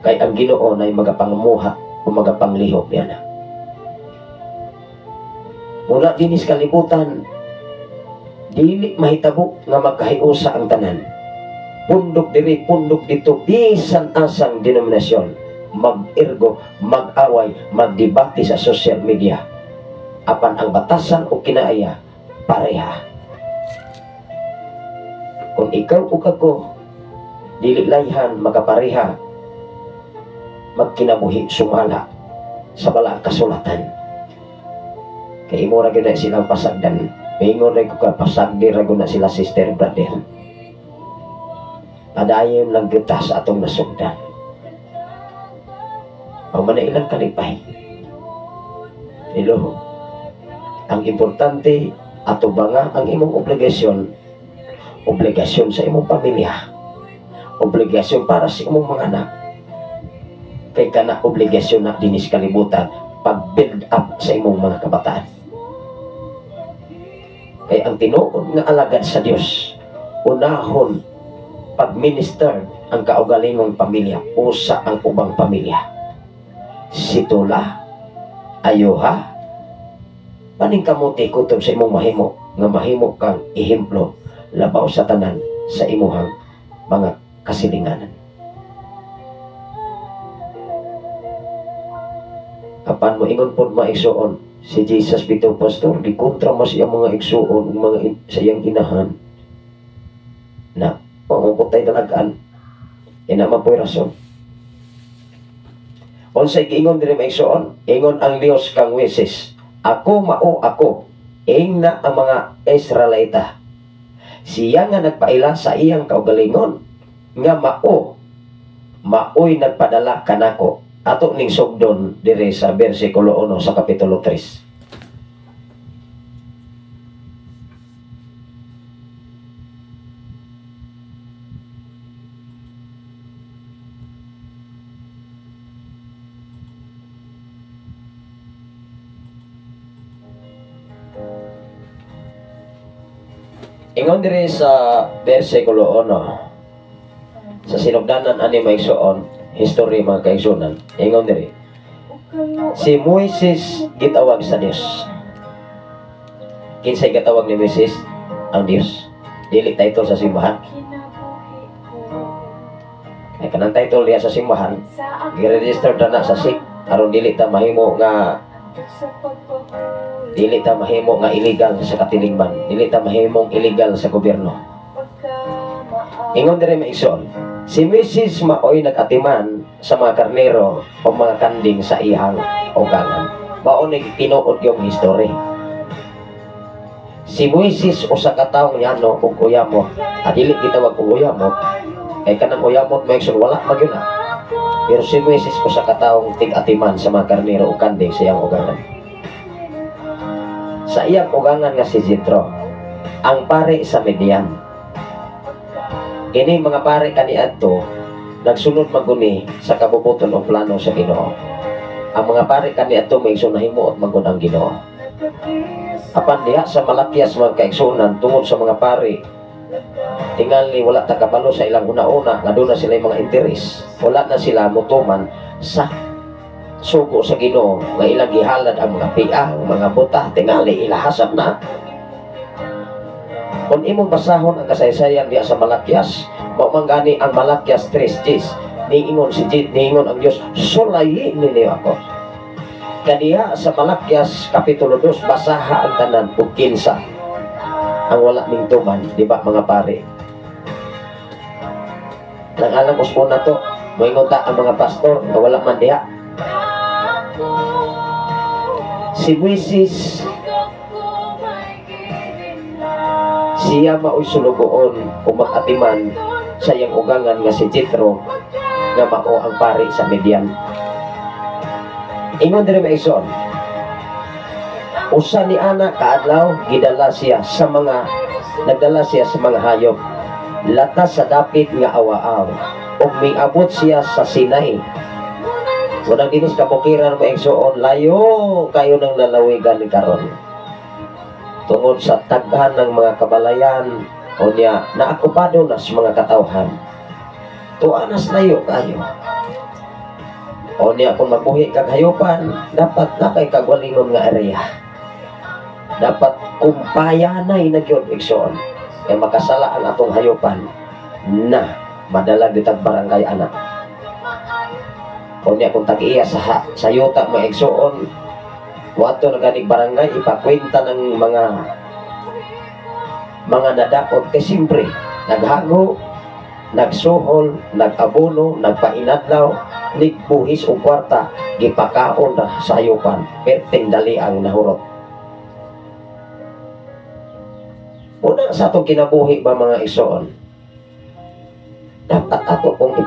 Kay ang Ginoo nay magapangamuha o magapanglihok niya na. Muna dinis kalibutan, dili mahitabo nga magkahiusa ang tanan. Pundok diri, pundok dito, bisan asang denominasyon, mag-ergo, mag-away, magdebate sa social media. Apan ang batasan o kinaaya, pareha. Kung ikaw o kako, dili layhan makapareha, magkinabuhi sumala sa balaang kasulatan. Kay imo ra gyud na silang pasagdan. Mingon ra ko ka pasagdi ra gyud na sila sister brother. Padayon lang kita sa atong nasugdan. Ang manailang kalipay. Hello. Ang importante ato ba nga ang imong obligasyon, obligasyon sa imong pamilya, obligasyon para sa imong mga anak. Kay kana obligasyon na dinis kalibutan pag-build up sa imong mga kabataan. Kay ang tinuod nga alagad sa Dios, unahon pag-minister ang kaugalingong pamilya, usa ang ubang pamilya. Situla, ayuha, paningkamuti kutob sa imong mahimo, nga mahimo kang ehemplo labaw sa tanan sa imuhang mga kasilinganan. Apan mo ingon pod maigsuon si Jesus bitaw pastor, gikontra mas iyang mga igsuon ug mga sa iyang inahan na pamuputay dalagan. Ina man po'y rason. Unsay giingon diri maigsuon? Ingon ang Dios kang Moises, ako mao ako, ingna ang mga Israelita. Siya nga nagpaila sa iyang kaugalingon nga mao maoy nagpadala kanako. Ato ning sugdon diri sa bersikulo 1 sa kapitulo 3. Ingon diri sa bersikulo 1 sa sinugdanan ani maigsuon, history mga kaigsunan. Ingon diri, si Moises gitawag sa Dios. Kinsay gitawag ni Moises? Ang Dios. Dili title sa simbahan. Kay kanang title diha sa simbahan, gi-register na sa SIC aron dili ta mahimo nga illegal sa katilingban, dili ta mahimong illegal sa gobyerno. Ingon diri maigsoon, si Moises maoy nag-atiman sa mga karnero o mga kanding sa iyang ugangan. Mao ni tinuod yung history. Si Moises usa ka tawo yano ug uyamot. Dili gitawag og uyamot kay kanang uyamot maigsoon wala man gyud na. Pero si Moises usa ka tawo tig-atiman sa mga karnero ug kanding sa iyang ugangan. Sa iyang ugangan nga si Jethro, ang pare sa Midian. Kini mga pare kaniadto nagsunod maguni sa kabubuton o plano sa Ginoo. Ang mga pare kaniadto maigsoon nahimuot magun ang Ginoo. Apan diha sa Malakias mga kaigsuonan, tungod sa mga pare tingali wala ta kabalo sa ilang una-una nga doon na sila mga interes. Wala na sila motuman sa sugo sa Ginoo nga ilang gihalad ang mga pia, ang mga buta, tingali ilahasap na. Kung imong basahon ang kasaysayan diha sa Malakias, mao man gani ang Malakias 3:10, niingon si niingon ang Dios, sulayin ninyo ako. Kaniya sa Malakias kapitulo 2, basaha ang tanan ug kinsa ang wala ning tuman, di ba mga pare? Nang alam usbon na to, moingon ta ang mga pastor nga wala man diha. Si Moises siya maoy sulugoon o mag-atiman sa iyang ugangan nga si Jethro nga mao ang pari sa Midian. Ingon diri maigsoon, usa ni ana kaadlaw gidala siya sa mga Nagdala siya sa mga hayop latas sa dapit nga awaaw ug miabot siya sa Sinai. Unang dinis kabukiran, mga igsoon, layo kayo ng lalawigan karon tungod sa taghan ng mga kabalayan. Unya naakupado na sa mga katawhan, tuanas layo kayo. Unya kung magbuhi kag hayupan, dapat na kay kagwalingon nga area, dapat kumpayanay na gyud, igsoon, kay makasala ang atong hayupan na madala bitag barangay anak. Unya kung tag-iya sa yuta, mga igsoon, wato na ganig barangay, ipakwenta ng mga nadaot kay siyempre naghago, nagsuhol, nag-abono, nagpainadlaw, nigbuhis og kwarta, gipakaon na sa hayupan, perting dali ang nahurot. Una sa atong kinabuhi ba, mga igsoon, dapat ato kong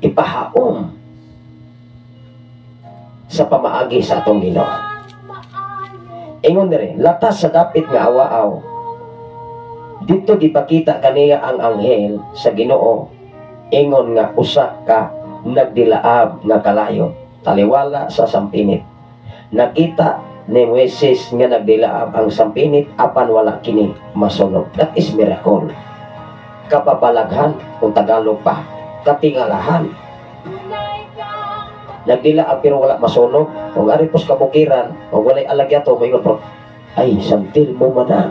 ipahaom sa pamaagi sa atong Ginoo. Ingon diri, latas sa dapit nga awaaw, dito gipakita kaniya ang anghel sa Ginoo, ingon nga usa ka nagdilaab nga kalayo, taliwala sa sampinit. Nakita ni Moises nga nagdilaab ang sampinit apan wala kini masunog. That is miracle. Kapabalaghan kung Tagalog pa, katingalahan. Nagdilaab pero wala masunog. Kung ari pos kabukiran, kung walay alagyato, moingon po, ay, santil mo man na.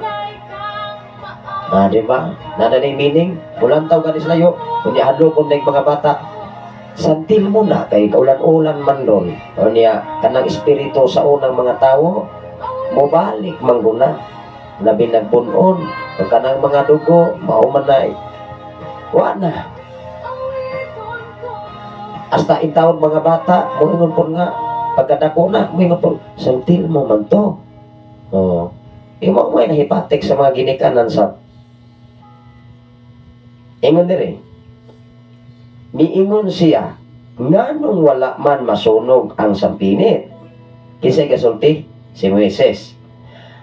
Ah, di ba? Nana na meaning, ulan taw ganis layo, kunya hadlokon na mga bata, santil mo na, kay kaulan-ulan man doon. O niya, kanang espiritu sa unang mga tao, mobalik mangguna, labi nagbunon, o kanang mga dugo, mauman na, wa na. Hasta intawon mga bata, moingon po nga, pagkadako na, moingon po, santil mo man to. O, imo mo ay nahipatik sa mga ginikanan sa ingon diri. Miingon siya, nganong wala man masunog ang sampinit? Kinsay gasulti? Si Moises.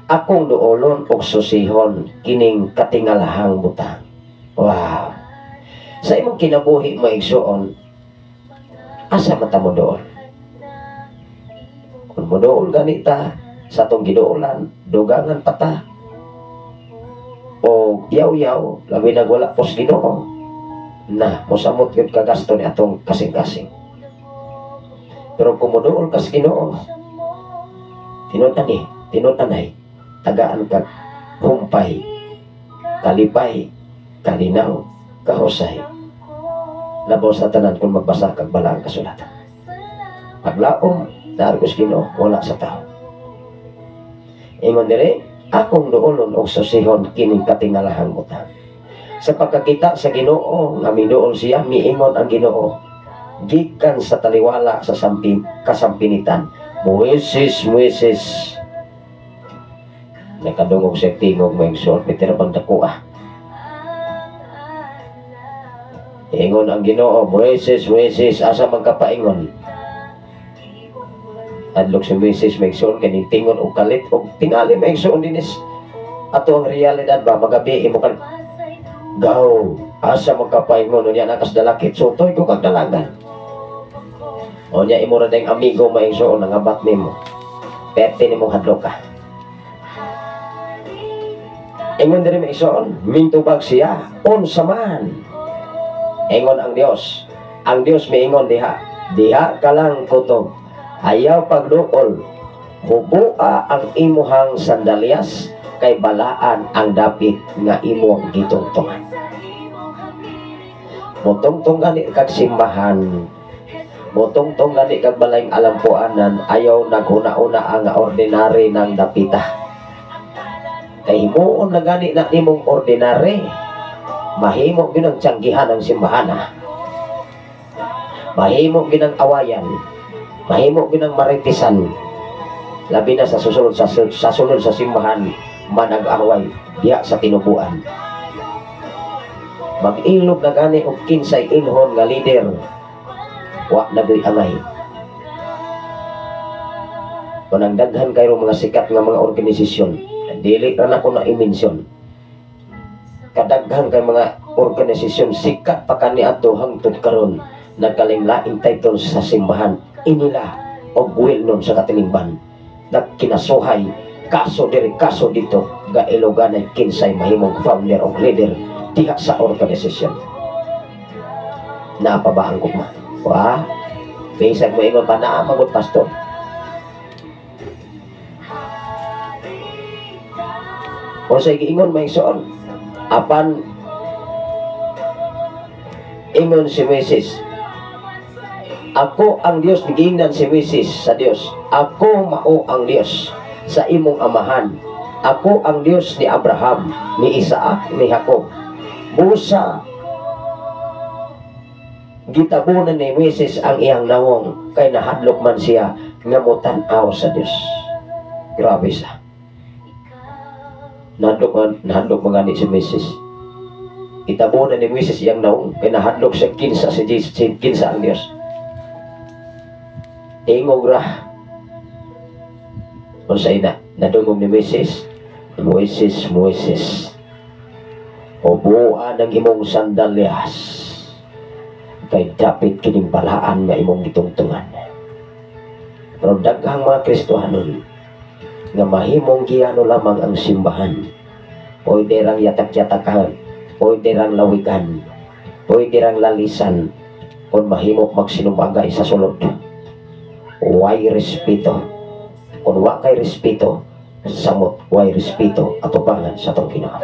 Akong duolon og susihon kining katingalahang butang. Wow. Sa imong kinabuhi mo, igsuon, asa man ta mo dool? Kung modool ganita sa atong giduolan, dugangan pa ta o yaw-yaw, labi nag wala pos Ginoo na mosamot yun kagasto ni atong kasing-kasing. Pero kung modool kas Ginoo, tinud-ani, tinud-anay, tagaan kag humpay, kalipay, kalinaw, kahusay. Labaw sa tanan kung magbasa kag balaang kasulatan. Paglaom, naargos Ginoo, wala sa tao. Ingon dire, akong duolon og susihon kining katingalahang butang. Sa pagkakita sa Ginoo nga miduol siya, miingon ang Ginoo gikan sa taliwala sa kasampinitan, Moises, Moises. Nakadungog siya tingog mo igsoon, pitira bang dako ah. Ingon ang Ginoo, Moises, Moises, asa man ka paingon? Adlok si Moises maigsoon kaning tingon og kalit og tingali maigsoon dinis. Ato ang realidad ba magabi imo kan gaw asa man ka paingon unya nakas dalakit sutoy ko kag dalagan. Unya imo ra ding amigo maigsoon nangabat nimo. Perte nimo hadlok ka. Ingon diri maigsoon, mintubag siya unsa man. Ingon ang Dios. Ang Dios miingon diha. Diha ka lang kutob. Ayaw pagduol, hubua ang imuhang sandalyas, kay balaan ang dapit nga imong gitungtungan. Mutungtong gani kag simbahan, mutungtong gani kag balayng alampuanan, ayaw naghuna-una ang ordinary ng dapita. Kay himuon na gani na imong ordinary, mahimo gyud ang tiyanggihan ang simbahan. Mahimo gyud ang awayan. Mahimo gyud ang maritisan. Labi na sa susunod sa sulod sa simbahan manag-away diha sa tinubuan. Mag-ilog na gani og kinsay inhon nga leader, wa na gyud angay. Kanang daghan kayo mga sikat nga mga organisasyon, Dili ra nako na i-mention. Kadaghan kay mga organisasyon, sikat pa kaniadto hangtod karon, nagkalain-laing title sa simbahan inila og well known sa katilingban, nagkinasuhay, kaso diri, kaso dito, gailoganay kinsay mahimong founder o leader diha sa organisasyon. Naa pa ba ang gugma? Wa. Bisag mo ingon pa naa magud, pastor. O sa giingon, mga igsoon, apan ingon si Moises, "Ako ang Dios." Giingnan si Moises sa Dios, "Ako mao ang Dios sa imong amahan. Ako ang Dios ni Abraham, ni Isaac, ni Jacob." Busa gitabunan ni Moises ang iyang nawong kay nahadlok man siya nga motan-aw sa Dios. Grabe sa. Nahadlok man, nahadlok man gani si Moises. Itabunan ni Moises iyang nawong kay nahadlok siya kinsa si Jesus, kinsa ang Dios. Ingog ra. Unsay na nadungog ni Moises? "Moises, Moises, huboa ang imong sandalyas kay dapit kining balaan nga imong gitungtungan." Pero daghang mga Kristohanon nga mahimong giyano lamang ang simbahan. Pwede rang yatak-yatakan, pwede rang lawikan, pwede rang lalisan kung mahimo magsinumbagay sa sulod. Way respeto. Kung wa kay respeto, samot way respeto atubangan sa atong Ginoo.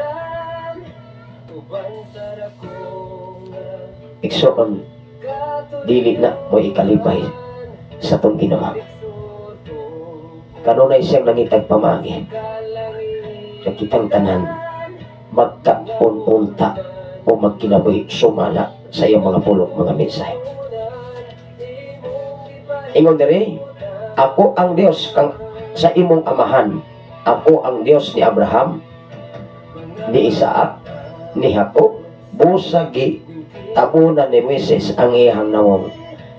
Igsoon, dili na mo ikalipay sa atong Ginoo. Kanunay siyang nangitag pamagi. Nakitang tanan magkaun-unta o magkinabuhi sumala sa iyang mga pulong, mga mensahe. Ingon diri, "Ako ang Dios kang sa imong amahan. Ako ang Dios ni Abraham, ni Isaac, ni Jacob." Busa gitabunan ni Moises ang iyang nawong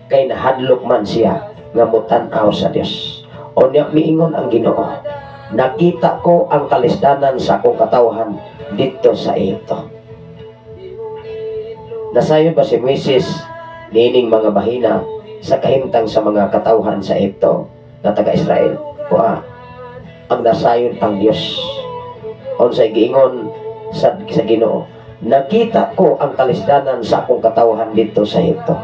kay nahadlok man siya nga motan-aw sa Dios. Unya miingon ang Ginoo, "Nakita ko ang kalisdanan sa akong katawhan didto sa Ehipto." Nasayo ba si Moises niining mga bahina sa kahimtang sa mga katawhan sa Ehipto nga taga-Israel? Wa. Ang nasayod ang Dios. Unsay giingon sa Ginoo? "Nakita ko ang kalisdanan sa akong katawhan didto sa Ehipto.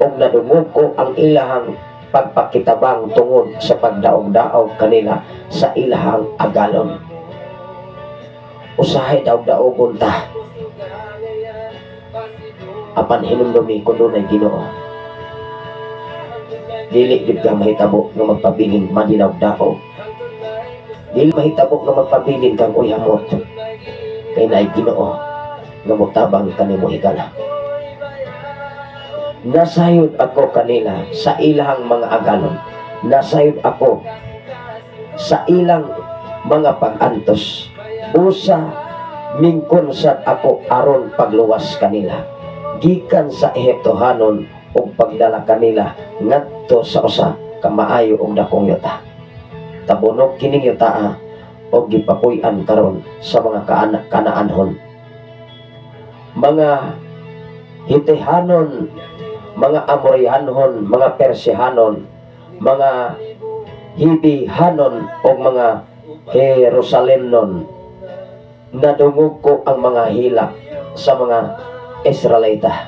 Ug nadungog ko ang ilahang pagpakitabang tungod sa pagdaog-daog kanila sa ilahang agalon." Usahay daog-daogon ta. Apan hinumdumi kun dunay Ginoo. Dili gyud ka mahitabo nga magpabilin madinaog-daog. Dili mahitabo nga magpabilin kang uyamot. Kay naay Ginoo nga motabang kanimo higala. "Nasayod ako kanila sa ilang mga agalon. Nasayod ako sa ilang mga pag-antos. Usa mingkon sad ako aron pagluwas kanila gikan sa Ehiptohanon ug pagdala kanila ngadto sa usa ka maayo ug dakong yuta." Tabunog kining yuta og gipapuy-an karon sa mga Kanaanhon, mga Hitihanon, mga Amoryanon, mga Persihanon, mga Hibihanon o mga Jerusalemnon. "Nadungog ko ang mga hilak sa mga Israelita."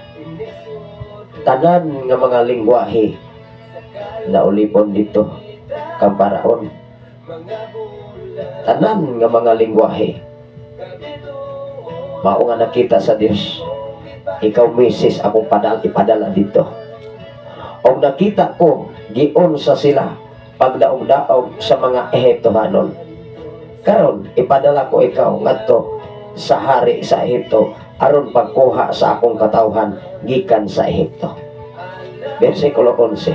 Tanan nga mga lingwahe naulipon dito kang Paraon. Tanan nga mga lingwahe mao nga nakita sa Dios. "Ikaw, Moises, akong ipadala dito. Og nakita ko giun sa sila pagdaog-daog sa mga Ehiptohanon. Karon ipadala ko ikaw ngadto sa hari sa Ehipto aron pagkuha sa akong katawhan gikan sa Ehipto." Versikulo 11.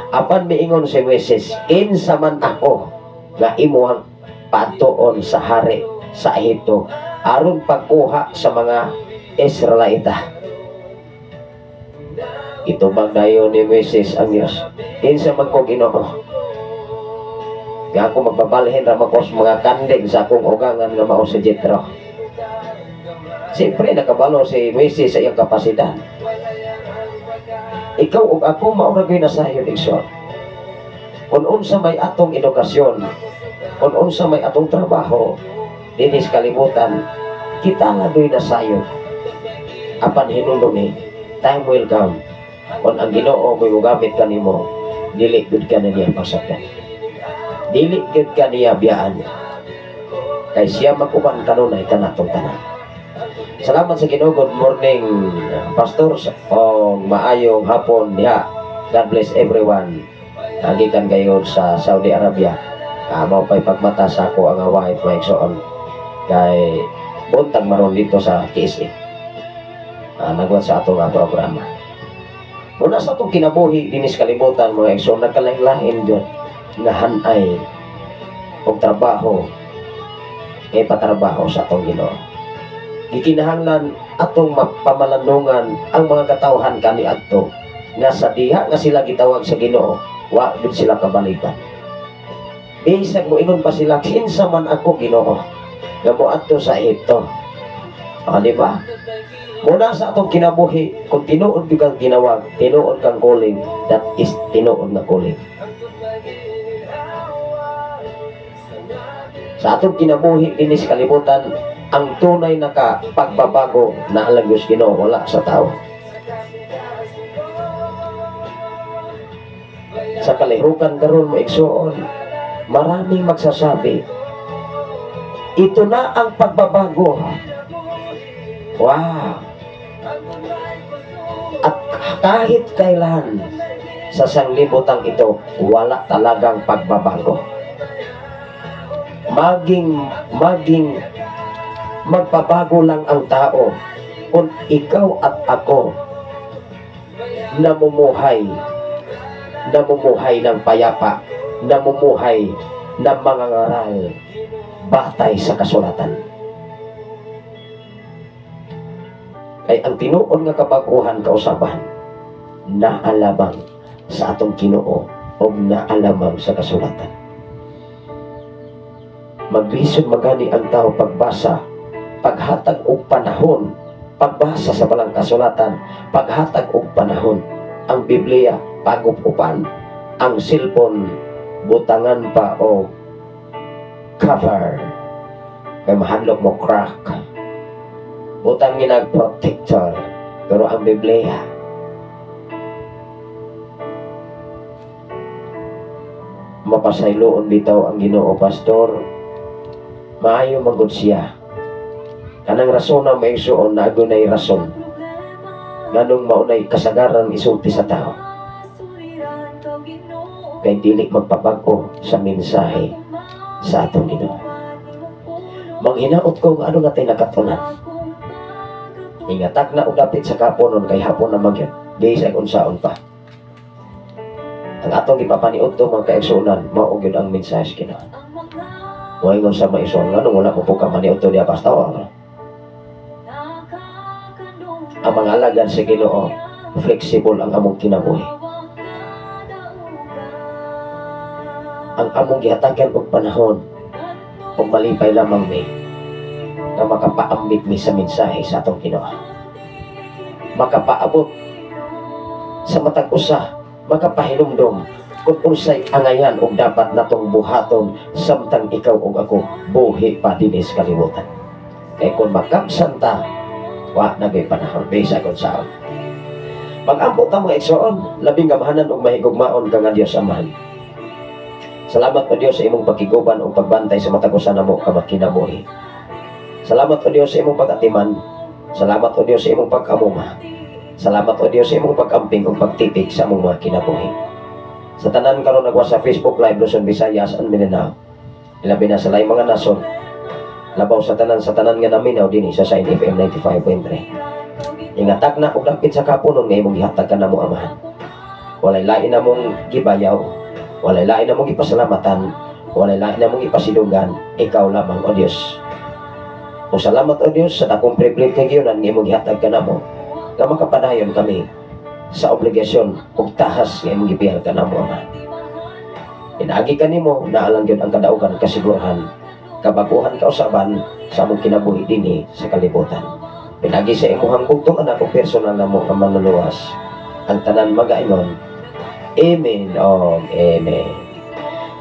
Apan miingon si Moises, "Kinsa man ako nga imuhang patuon sa hari sa Ehipto aron pagkuha sa mga Israelita?" Itubag dayon ni Moises ang Dios. "Kinsa man ko, Ginoo?" Nga ako magbabalhin ra man ko sa mga kanding sa akong ugangan nga mao si Jethro. Siyempre nakabalo si Moises sa iyang kapasidad. Ikaw ug ako mao ra gyud nasayon, igsoon. Kung unsa may atong edukasyon, kung unsa may atong trabaho dinhi sa kalibutan, kita nga do'y nasayon. Apan hinumdumi, time will come kung ang Ginoo mo'y mogamit kanimo, dili gud ka na niya pasagdan, dili gud ka niya biyaan, kay siya mag-uban kanunay kanatong tanan. Salamat sa Ginoo. Good morning, Pastor, o maayong hapon diha. God bless everyone. Gikan kayo sa Saudi Arabia. Mao pa'y pagmata sa ako ang wife, mga igsoon. Kay buntag maron dito sa KSA. Nagwat sa atong programa. Muna sa atong kinabuhi dinis kalibutan, mga igsoon, nagkalain-lain yun nga hanay og trabaho nga ipatrabaho sa atong Ginoo. Gikinahanglan atong mapamalandungan ang mga katawhan kaniadto nga sa diha nga sila gitawag sa Ginoo, wa gud sila kabaliban. Bisag moingon pa sila, "Kinsa man ako, Ginoo, nga moadto sa Ehipto?" Ah, di ba? Muna sa atong kinabuhi, kung tinuod gyud kang ginawag, tinuod kang calling, that is tinuod nga calling. Sa atong kinabuhi dinhi sa kalibutan, ang tunay na ka pagbabago na alang Diyos Ginoo, wala sa tao. Sa kalihukan karon mo igsuon, maraming magsasabi, ito na ang pagbabago. Wow! At kahit kailan sa sanglibutang ito, wala talagang pagbabago. Maging magbabago lang ang tao kung ikaw at ako namumuhay ng payapa, namumuhay ng mga ngaral batay sa kasulatan. Kay ang tinuod nga kabaguhan kausaban, naalamang sa atong Ginoo o naalamang sa kasulatan. Maglisod magani ang tao pagbasa, paghatag og panahon, pagbasa sa balang kasulatan, paghatag og panahon. Ang Biblia pagup-upan, ang cellphone butangan pa o cover kay mahadlok mo crack, butang ginag protector. Pero ang Biblia, mapasayloon bitaw ang Ginoo, pastor, maayo magud siya. Kanang rason na maigsuon na agunay rason nganong maunay kasagaran isulti sa tao, kay dili magpabago sa mensahe sa atong Ginoo. Manghinaot ko nga ano nga tay nakatunan. Ingatak na og dapit sa kaponon kay hapon na magyud, bisag unsaon pa. Ang atong gipapaniudto mga kaigsuonan, mao gyud ang mensahe sa Ginoo. Moingon sa maigsuon, nganong wala mo po ka maniudto diha, pastor? Ang mga alagad sa Ginoo, flexible ang among kinabuhi. Ang among gihatagan og panahon ug malipay lamang mi nga makapaambit mi sa mensahe sa atong Ginoo. Makapaabot sa matag usa, makapahinumdom kung unsay angayan og dapat natong buhaton samtang ikaw ug ako buhi pa dinhi sa kalibutan. Kay kung makamsan ta, wa na gyud panahon bisag unsaon. Mag-ampo ta mga igsoon, labing gamhanan ug mahigugmaon ka nga Dios Amahan. Salamat o Dios sa imong pagkiguban ug pagbantay sa matag usa namo ka makinabuhi. Salamat o Dios sa imong pag-atiman. Salamat o Dios sa imong pag-amuma. Salamat o Dios sa imong pag-amping ug pagtipig sa among mga kinabuhi. Sa tanan karon nagwa sa Facebook Live Luzon, Visayas and Mindanao, ilabi na sa laing mga nasod, labaw sa tanan nga naminaw dinhi sa Shine FM 95.3. Ingatak na og dapit sa kapunon nga imong gihatag ka namo, Amahan. Walay lain namong gibayaw, walay lain namong gipasalamatan, walay lain namong gipasidunggan, ikaw lamang o Dios. O salamat o Dios sa dakong privilege kay giyunan nga imong gihatag ka namo, nga makapadayon kami sa obligasyon ug tahas nga imong gibihal ka namo, Ama. Pinaagi kanimo naa lang gyud ang kadaugan, kasiguruhan, kabaguhan, kausaban sa among kinabuhi dinhi sa kalibutan. Pinaagi sa imuhang bugtong anak ug personal namo nga manluluwas. Ang tanan magaingon, "Amen o Amen."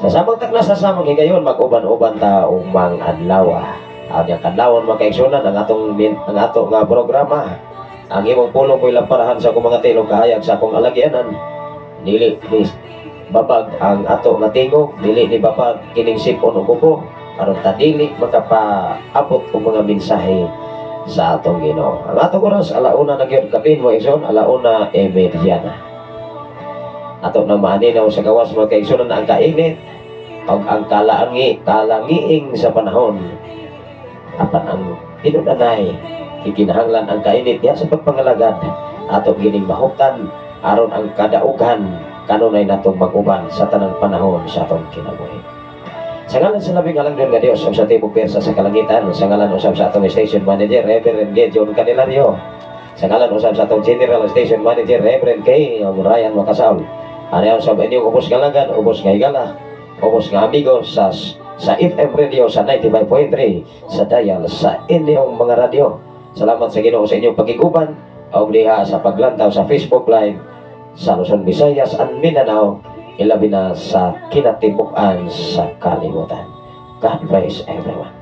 Sa samang takna, sa samang higayon, mag-uban-uban ta umang adlaw. Ang yang kadlawon, mga kaigsunan, ang ato nga programa. Ang imong pulong ko'y lamparahan sa akong mga tiil, kahayag sa akong alagyanan. Dili ni babag ang ato nga tingog, dili ni babag kining sipon ug ubo aron ta dili makapaabot og mga mensahe sa atong Ginoo. Ang atong oras, 1:00 na gyud kapin mo igsoon, 1:30 na. Ato nang maaninaw sa gawas, mga kaigsunan, ang kainit og ang kalangiing sa panahon. Apan ang tinud-anay, gikinahanglan ang kainit diha sa pagpangalagad. Ato gining mahuptan aron ang kadaugan kanunay natong mag-uban sa tanang panahon sa atong kinabuhi. Sa ngalan sa labing halangdon nga Dios ug sa tibok pwersa sa kalangitan, sa ngalan usab sa atong station manager, Reverend Gideon Candelario, sa ngalan usab sa atong general station manager, Reverend K. Ryan Macasaul, ano sa inyong ubos nga alagad, ubos nga higala, ubos nga amigo sa FM radio sa 95.3 sa dial sa inyong mga radyo. Salamat sa Ginoo sa inyong pagkiguban o diha sa paglantaw sa Facebook Live sa Luzon, Visayas and Mindanao, ilabi na sa kinatibuk-an sa kalibutan. God bless everyone.